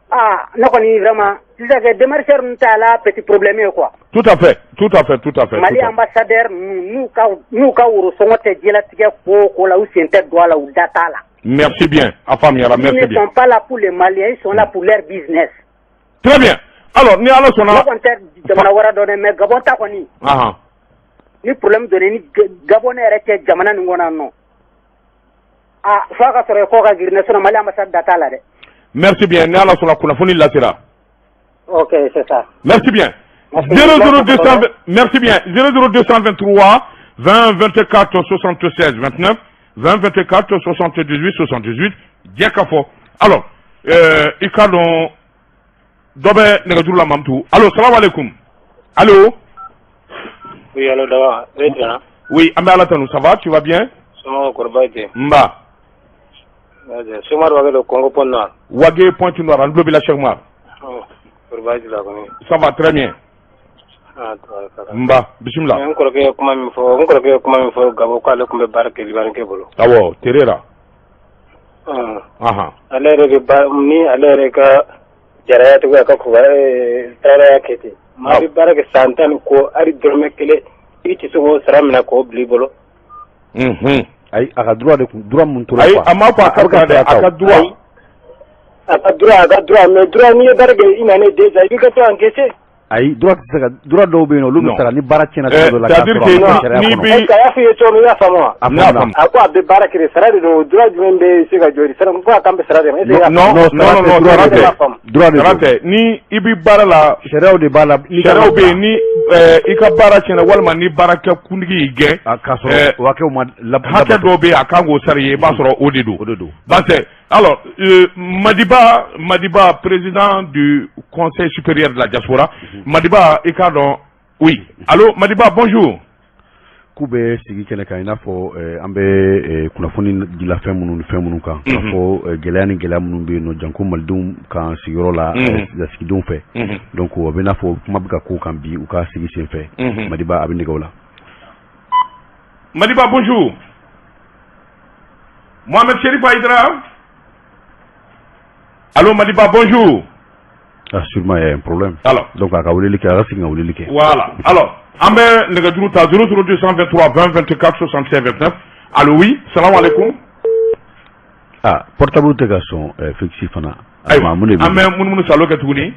Speaker 8: Ah, ne kɔni vraiment sisan kɛ démarcheur ninnu ta la petit problème ye quoi.
Speaker 1: Tout à fait, tout à fait, tout à fait.
Speaker 8: Mali ambassadeur ninnu n'u ka worosɔngɔ tɛ diɲɛlatigɛ ko o ko la, u sen tɛ don a la, u da t'a la.
Speaker 1: Merci bien, a faamuyara, merci
Speaker 8: Ils
Speaker 1: bien.
Speaker 8: ne sont pas là pour les Maliens, ils sont là pour leur business.
Speaker 1: Très bien. Alors, ni Ala sɔnna.
Speaker 8: Ne kɔni tɛ jamana wɛrɛ dɔn dɛ, mais Gabon ta kɔni. Ni problème donna ni Gabon yɛrɛ cɛ jamana nin kɔnɔ yan nɔ. Ah, f'a ka sɔrɔ kɔ ka girin dɛ, sinon Mali ambassade da t'a la dɛ.
Speaker 1: Merci bien, ni Ala sɔnna, kunnafoni lasera.
Speaker 8: Ok, c'est ça.
Speaker 1: Merci bien. 00220, merci bien. 00223 20 24 76 29 20 24 78 78 jɛ ka fɔ. Alors, i ka dɔn dɔ bɛ nɛgɛjuru la, Mamutu. Allo, salam alaikum. Allo.
Speaker 9: Oui, allo, Daba. E tiɲɛna.
Speaker 1: Oui, an bɛ Ala tanu, ça va, tu vas bien?
Speaker 9: Somɔgɔw, kɔri baasi tɛ?
Speaker 1: Nba.
Speaker 9: Cheikh Wage don Congo Pointe Noire.
Speaker 1: Wage Pointe Noire, an tulo b'i la, Cheikh Umar.
Speaker 9: Kɔri baasi la kɔni.
Speaker 1: Ça va très bien.
Speaker 9: Ah, tabarikala.
Speaker 1: Nba, bisimila.
Speaker 9: N kɔrɔkɛ ye kuma min fɔ, n kɔrɔkɛ ye kuma min fɔ Gabon, k'ale tun bɛ baara kɛ Libanais bolo.
Speaker 1: Awɔ, Terera.
Speaker 9: Ale yɛrɛ bɛ baara ni ale yɛrɛ ka jaraya cogoya ka kuba taraweleya kɛ ten. Maa bɛ baara kɛ san 10 ni kɔ, hali dɔrɔmɛ kelen i tɛ se k'o sara minɛ k'o bila i bolo.
Speaker 2: Ayi, a ka droit de kun, droit mun tora.
Speaker 1: Ayi, a ma fɔ a ka sara dɛ, a ka droit.
Speaker 9: A ka droit, a ka droit, mais droit, n'i ye baara kɛ une année, 2 ans, i b'i ka droit encaisser.
Speaker 2: Ayi, droit tɛ se ka, droit dɔw bɛ yen nɔ, olu bɛ sara ni baara tiɲɛna cogo dɔ la.
Speaker 1: C'est à dire que n'i
Speaker 9: bɛ. Est-ce que a y'a f'i ye cogo min, i y'a faamu wa?
Speaker 2: A faamu.
Speaker 9: A ko a bɛ baara kɛ de, sara de don. Droit jumɛn bɛ se ka jɔ sara ko a kan bɛ sara de ma? Est-ce que i y'a
Speaker 1: Non, non, non, non, sara tɛ.
Speaker 2: Droit de
Speaker 1: Sara tɛ. Ni i bɛ baara la,
Speaker 2: sariyaw de b'a la.
Speaker 1: Sariyaw bɛ yen, ni i ka baara tiɲɛna walima ni baarakɛ kuntigi y'i gɛn.
Speaker 2: K'a sɔrɔ o hakɛw ma.
Speaker 1: Hakɛ dɔw bɛ yen, a kan k'o sara i ye, i b'a sɔrɔ o de don.
Speaker 2: O de don.
Speaker 1: Parce alors, Madiba, Madiba, président du Conseil supérieur de la diaspora, Madiba, i k'a dɔn, oui. Allô, Madiba, bonjour.
Speaker 2: K'u bɛ sigi kɛnɛ kan, i n'a fɔ an bɛ kunnafoni dila fɛn minnu ni fɛn minnu kan, k'a fɔ gɛlɛya ni gɛlɛya minnu bɛ yen nɔ, janko malidenw kan sigiyɔrɔ la, lasigidenw fɛ. Donc o bɛ n'a fɔ kuma bɛ ka k'o kan bi, u ka sigi sen fɛ. Madiba, a bɛ nɛgɛw la.
Speaker 1: Madiba, bonjour. Mohamed Chérif Aïdara. Allô, Madiba, bonjour.
Speaker 2: Ah, sûrement il y a un problème.
Speaker 1: Alors.
Speaker 2: Donc a ka weleli kɛ, a ka segin ka weleli kɛ.
Speaker 1: Voilà. Alors, an bɛ nɛgɛjuru ta 00 223 20 24 65 29. Allô, oui. Salam alaikum.
Speaker 2: Ah, portable tɛ ka sɔn, fixe fana.
Speaker 1: Ayiwa, an bɛ munumunu salo kɛ tuguni.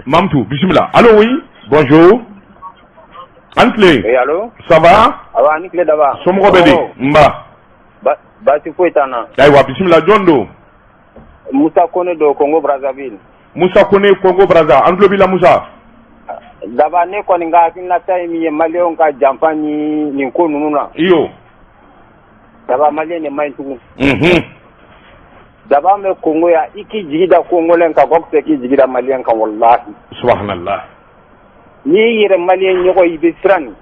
Speaker 1: Mamtu, bisimila. Allô, oui. Bonjour. An tile.
Speaker 10: Oui, allô.
Speaker 1: Ça va?
Speaker 10: Awa, ani tile daba.
Speaker 1: Somɔgɔw bɛ di? Nba.
Speaker 10: Baasi foyi t'an na.
Speaker 1: Ayiwa, bisimila, jɔn don?
Speaker 10: Musa Kone don, Congo Brazzaville.
Speaker 1: Musa Kone, Congo Brazza, an tulo b'i la, Musa.
Speaker 10: Daba, ne kɔni ka hakilinata ye min ye, maliyɛnw ka janfa ni nin ko ninnu na.
Speaker 1: Iyo.
Speaker 10: Daba, maliyɛn de man ɲi tugun. Daba, an bɛ Congo yan, i k'i jigi da Congolais kan, k'o fisa k'i jigi da maliyɛn kan, walahi.
Speaker 1: Subhanallah.
Speaker 10: N'i y'i yɛrɛ maliyɛn ɲɔgɔn ye, i bɛ siran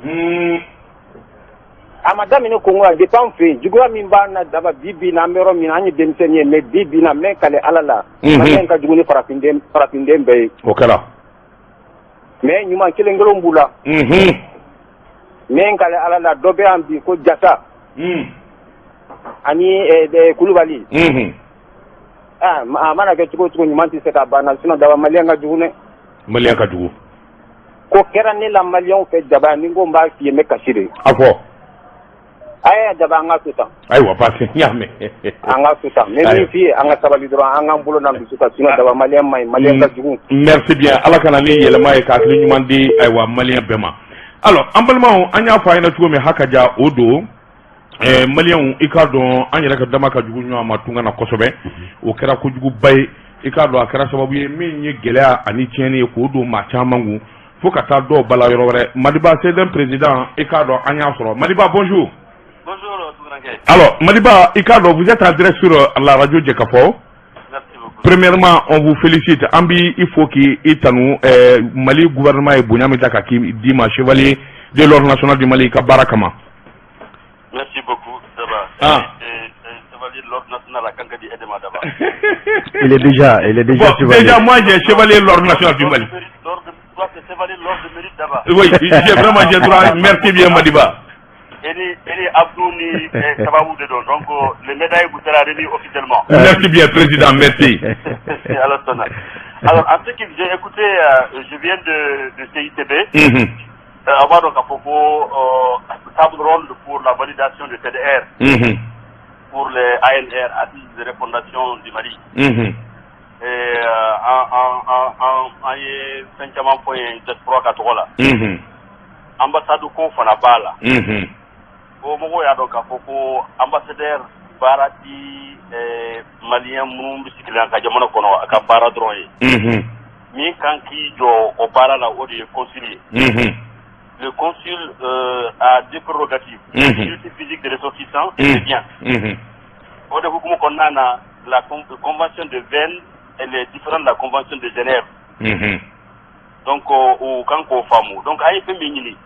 Speaker 10: nin. A ma daminɛ Congo yan, depuis an fɛ yen, juguya min b'an na Daba, bi bi in na, an bɛ yɔrɔ min na, an ye denmisɛnnin ye, mais bi bi in na, n bɛ kale Ala la. Maliyɛn ka jugu ni farafinden bɛɛ ye.
Speaker 1: O kɛra.
Speaker 10: Mais ɲuman kelen kelenw b'u la. N bɛ n kale Ala la, dɔ bɛ yan bi ko Jasa. Ani Kulubali. A mana kɛ cogo o cogo, ɲuman tɛ se ka ban na, sinon Daba, maliyɛn ka jugu dɛ.
Speaker 1: Maliyɛn ka jugu.
Speaker 10: Ko kɛra ne la maliyɛnw fɛ Daba, ni n ko n b'a f'i ye, n bɛ kasi de.
Speaker 1: A fɔ.
Speaker 10: A ye Daba, an ka to tan.
Speaker 1: Ayiwa, baasi n y'a mɛn.
Speaker 10: An ka to tan, n bɛ min f'i ye, an ka sabali dɔrɔn, an k'an bolo n'an dusu kan, sinon Daba, maliyɛn man ɲi, maliyɛn ka jugu.
Speaker 1: Merci bien, Ala ka na ni yɛlɛma ye ka hakili ɲuman di, ayiwa, maliyɛn bɛɛ ma. Alors, an balimaw, an y'a fɔ a ɲɛna cogo min, haka ja o don. Maliyɛnw, i k'a dɔn, an yɛrɛ ka dama ka jugu ɲɔgɔn ma tunga na kosɛbɛ. O kɛra kojuguba ye, i k'a dɔn, a kɛra sababu ye min ye gɛlɛya ani tiɲɛni ye k'o don maa caman kun, fo ka taa dɔw bala yɔrɔ wɛrɛ. Madiba, CDM président, i k'a dɔn, an y'a sɔrɔ. Madiba, bonjour.
Speaker 11: Bonjour.
Speaker 1: Alors, Madiba, i k'a dɔn, vous êtes en direct sur la radio Jɛkafɔ.
Speaker 11: Merci beaucoup.
Speaker 1: Premièrement, on vous félicite. An bi il faut k'i tanu, Mali gouvernement ye bonya min ta ka k'i d'i ma, chevalier de l'ordre national du Mali, i ka baara kama.
Speaker 11: Merci beaucoup, Daba.
Speaker 1: Ah.
Speaker 11: Chevalier de l'ordre national à Kankadi Edema Daba.
Speaker 2: Il est déjà
Speaker 1: Bon,
Speaker 2: chevalier.
Speaker 1: déjà, moi, j'ai chevalier de l'ordre national du Mali.
Speaker 11: L'ordre, toi, c'est chevalier de l'ordre de mérite, Daba.
Speaker 1: Oui, j'ai vraiment, j'ai droit. Merci bien, Madiba.
Speaker 11: Eni Abdou ni Sababou de don. Donc, les médailles vous sera remis officiellement.
Speaker 1: Merci bien, président, merci.
Speaker 11: Alors, alors, en ce qui j'ai écouté, je viens de CICB. Avoir donc à propos table ronde pour la validation du TDR pour les ANR, Assises de refondation du Mali. Et an ye fɛn caman fɔ yen diaspora ka tɔgɔ la. Ambassade ko fana b'a la. Ko mɔgɔw y'a dɔn k'a fɔ ko ambassadeur baara ti maliyɛn minnu bɛ sigilen ka jamana kɔnɔ a ka baara dɔrɔn ye. Min kan k'i jɔ o baara la, o de ye consul ye. Le consul a deux prérogatives. Sécurité physique des ressortissants et des biens. O de hukumu kɔnɔna na, la convention de Vienne, elle est différente de la convention de Genève. Donc o kan k'o faamu. Donc an ye fɛn min ɲini,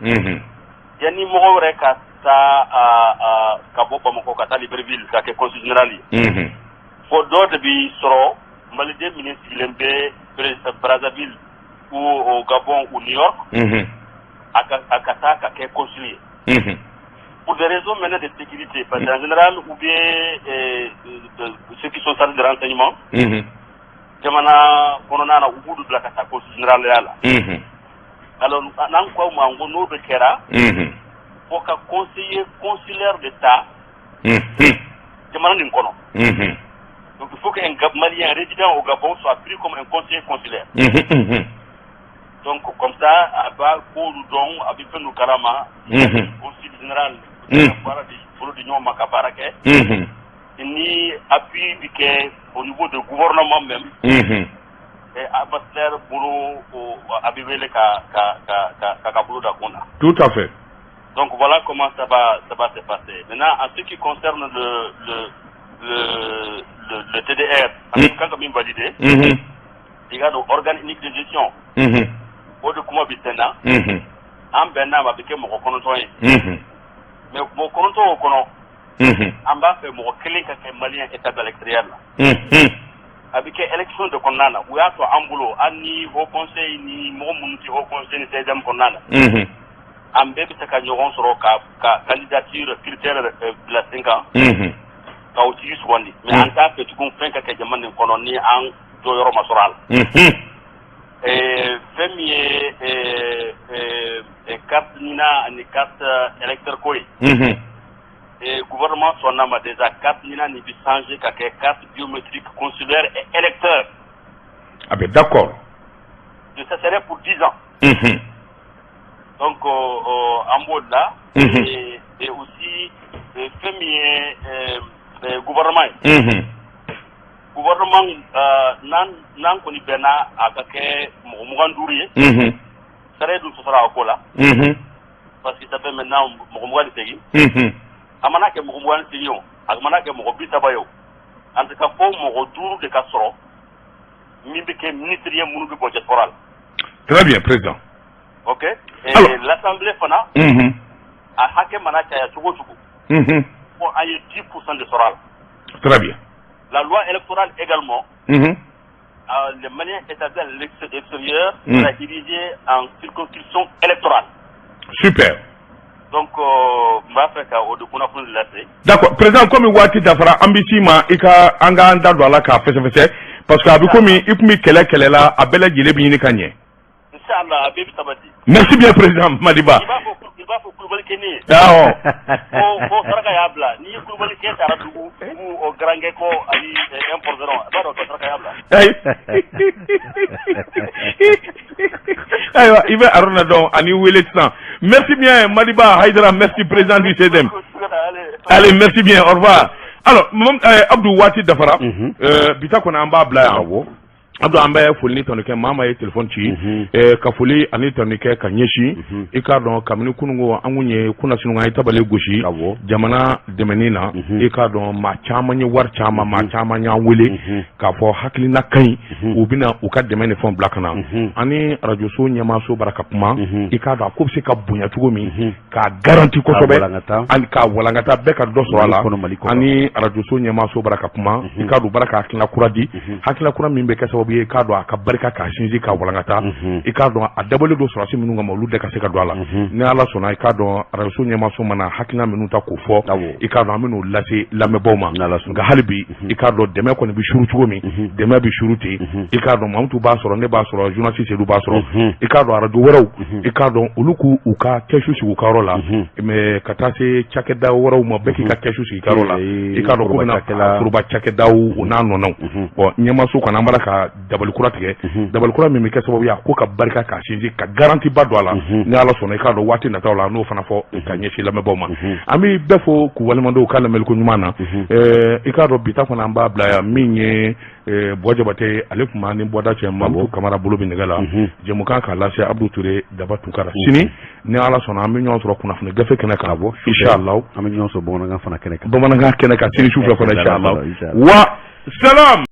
Speaker 11: yanni mɔgɔ wɛrɛ ka taa ka bɔ Bamakɔ ka taa Libreville ka kɛ consul général ye, fo dɔ de bi sɔrɔ maliden minnu sigilen bɛ Brazzaville ou au Gabon ou New York, a ka taa ka kɛ consul ye. Pour des raisons maintenant de sécurité, parce qu'en général, ou bien ceux qui sont chargés de renseignement, jamana kɔnɔna na, u b'olu bila ka taa consul général ya la. Alors n'an ko ma ko n'o de kɛra, fo ka conseiller consulaire de ta jamana nin kɔnɔ. Donc il faut qu'un Malien résident au Gabon soit pris comme un conseiller consulaire. Donc comme ça a b'a koolu dɔn, a bɛ fɛn dɔ kalama. Consul général baara di bolo di ɲɔgɔn ma ka baara kɛ. Ni appui bɛ kɛ au niveau de gouvernement même, ambassadeur bolo, a bɛ wele ka bolo da kun na.
Speaker 1: Tout à fait.
Speaker 11: Donc voilà comment ça va se passer. Maintenant, en ce qui concerne le TDR, en kan ka min valider, i ka dɔn organe unique de gestion, o de kuma bɛ sen na. An bɛnna ma, a bɛ kɛ mɔgɔ 9 ye. Mais mɔgɔ 9 o kɔnɔ, an b'a fɛ mɔgɔ kelen ka kɛ malien établi à l'extérieur la. A bɛ kɛ élection de kɔnɔna na. U y'a to an bolo, an ni haut conseil ni mɔgɔ minnu tɛ haut conseil ni CEDEM kɔnɔna na, an bɛɛ bɛ se ka ɲɔgɔn sɔrɔ ka candidature critère bila sen kan ka o tigi sugandi. Mais an t'a fɛ tugun fɛn ka kɛ jamana nin kɔnɔ ni an jɔyɔrɔ ma sɔrɔ a la. Fɛn min ye carte NINA ani carte électeur ko ye, gouvernement sɔnna ma déjà, carte NINA nin bɛ changer ka kɛ carte biométrique consulaire et électeur.
Speaker 1: Ah ben d'accord.
Speaker 11: Ça serait pour 10 ans. Donc an b'o de la. Et aussi fɛn min ye gouvernement ye, gouvernement n'an kɔni bɛnna a ka kɛ mɔgɔ 25 ye, sariya dun sɔsɔra a ko la, parce que ça fait maintenant mɔgɔ 28. A mana kɛ mɔgɔ 28 o, a mana kɛ mɔgɔ 30 ye o, en tout cas fo mɔgɔ 5 de ka sɔrɔ min bɛ kɛ ministre ye, minnu bɛ bɔ diaspora la.
Speaker 1: Très bien, président.
Speaker 11: Ok. Et l'assemblée fana, a hakɛ mana caya cogo o cogo, fo an ye 10 % de sɔrɔ a la.
Speaker 1: Très bien.
Speaker 11: La loi électorale également, les Maliens établis à l'extérieur sera dirigé en circonscription électorale.
Speaker 1: Super.
Speaker 11: Donc n b'a fɛ ka o de kunnafoni lase.
Speaker 1: D'accord, président, komi waati dafara, an bɛ s'i ma i ka an k'an da don a la k'a fɛsɛfɛsɛ, parce que a bɛ komi i tun bɛ kɛlɛ kɛlɛ la, a bɛɛ lajɛlen bɛ ɲini ka ɲɛ.
Speaker 11: Inchallah, a bɛɛ bɛ sabati.
Speaker 1: Merci bien, président Madiba.
Speaker 11: I b'a fɔ Kulubali kɛ ye.
Speaker 1: Awɔ.
Speaker 11: Ko saraka y'a bila. N'i ye Kulubali kɛ taara dugu o garankɛ kɔ ani un forgeron, i b'a dɔn ko saraka y'a bila.
Speaker 1: Ayi. Ayiwa, i bɛ Aruna dɔn ani wele sisan. Merci bien, Madiba Haidara, merci, président du CDM. Allez, merci bien, au revoir. Alors, Abdou, waati dafara. Bi ta kɔni an b'a bila yan. Abdou, an bɛ foli ni tanu kɛ maa maa ye téléphone ci, ka foli ani tanu kɛ ka ɲɛsin. I k'a dɔn kabini kununko an kun ye kunnasini, an ye tabale gosi jamana dɛmɛni na. I k'a dɔn maa caman ye wari caman, maa caman y'an wele k'a fɔ hakilina ka ɲi, u bɛna u ka dɛmɛ ni fɛnw bila ka na. Ani arajoso ɲɛmaaso bara ka kuma, i k'a dɔn a ko bɛ se ka bonya cogo min k'a garanti kosɛbɛ ani k'a walankata, bɛɛ ka dɔ sɔrɔ a la. Ani arajoso ɲɛmaaso bara ka kuma, i k'a dɔn u bara ka hakilina kura di, hakilina kura min bɛ kɛ sababu ye k'a dɔn a ka barika k'a sinsin k'a walankata. I k'a dɔn a dabɔlen don sɔrɔdasi minnu kama, olu de ka se ka don a la. Ni Ala sɔnna, i k'a dɔn arajoso ɲɛmaaso mana hakilina minnu ta k'o fɔ, i k'a dɔn an bɛn'o lase lamɛnbaaw ma. Nka hali bi, i k'a dɔn dɛmɛ kɔni bɛ suru cogo min, dɛmɛ bɛ suru ten. I k'a dɔn Mamutu b'a sɔrɔ, ne b'a sɔrɔ, journaliste Seydou b'a sɔrɔ, i k'a dɔn arajo wɛrɛw, i k'a dɔn olu k'u u ka kɛsu sigi u ka yɔrɔ la, mais ka taa se cakɛda wɛrɛw ma, bɛɛ k'i ka kɛsu sigi i ka yɔrɔ la. I k'a dɔn ko bɛna foroba cakɛdaw o n'a nɔnɔw bon, ɲɛmaaso kɔni an b'ala ka dabali kura tigɛ, dabali kura min bɛ kɛ sababu ye a ko ka barika k'a sinsin ka garantie ba don a la. Ni Ala sɔnna, i k'a dɔn waati nataw la n'o fana fɔ ka ɲɛsin lamɛnbaaw ma. An bɛ bɛɛ fo k'u waleɲumandɔn u ka lamɛnliko ɲuman na. I k'a dɔn bi ta kɔni an b'a bila yan. Min ye Buwa Jabate, ale tun b'an ni bɔda cɛ. Mamutu Kamara bolo bɛ nɛgɛ la, jɛmukan k'a lase Abdou Touré Daba Tunkara. Sini ni Ala sɔnna, an bɛ ɲɔgɔn sɔrɔ kunnafoni gafe kɛnɛ kan, inshallah.
Speaker 2: An bɛ ɲɔgɔn sɔrɔ bamanankan fana kɛnɛ kan.
Speaker 1: Bamanankan kɛnɛ kan sini sufɛ fana, inshallah. Wa salam.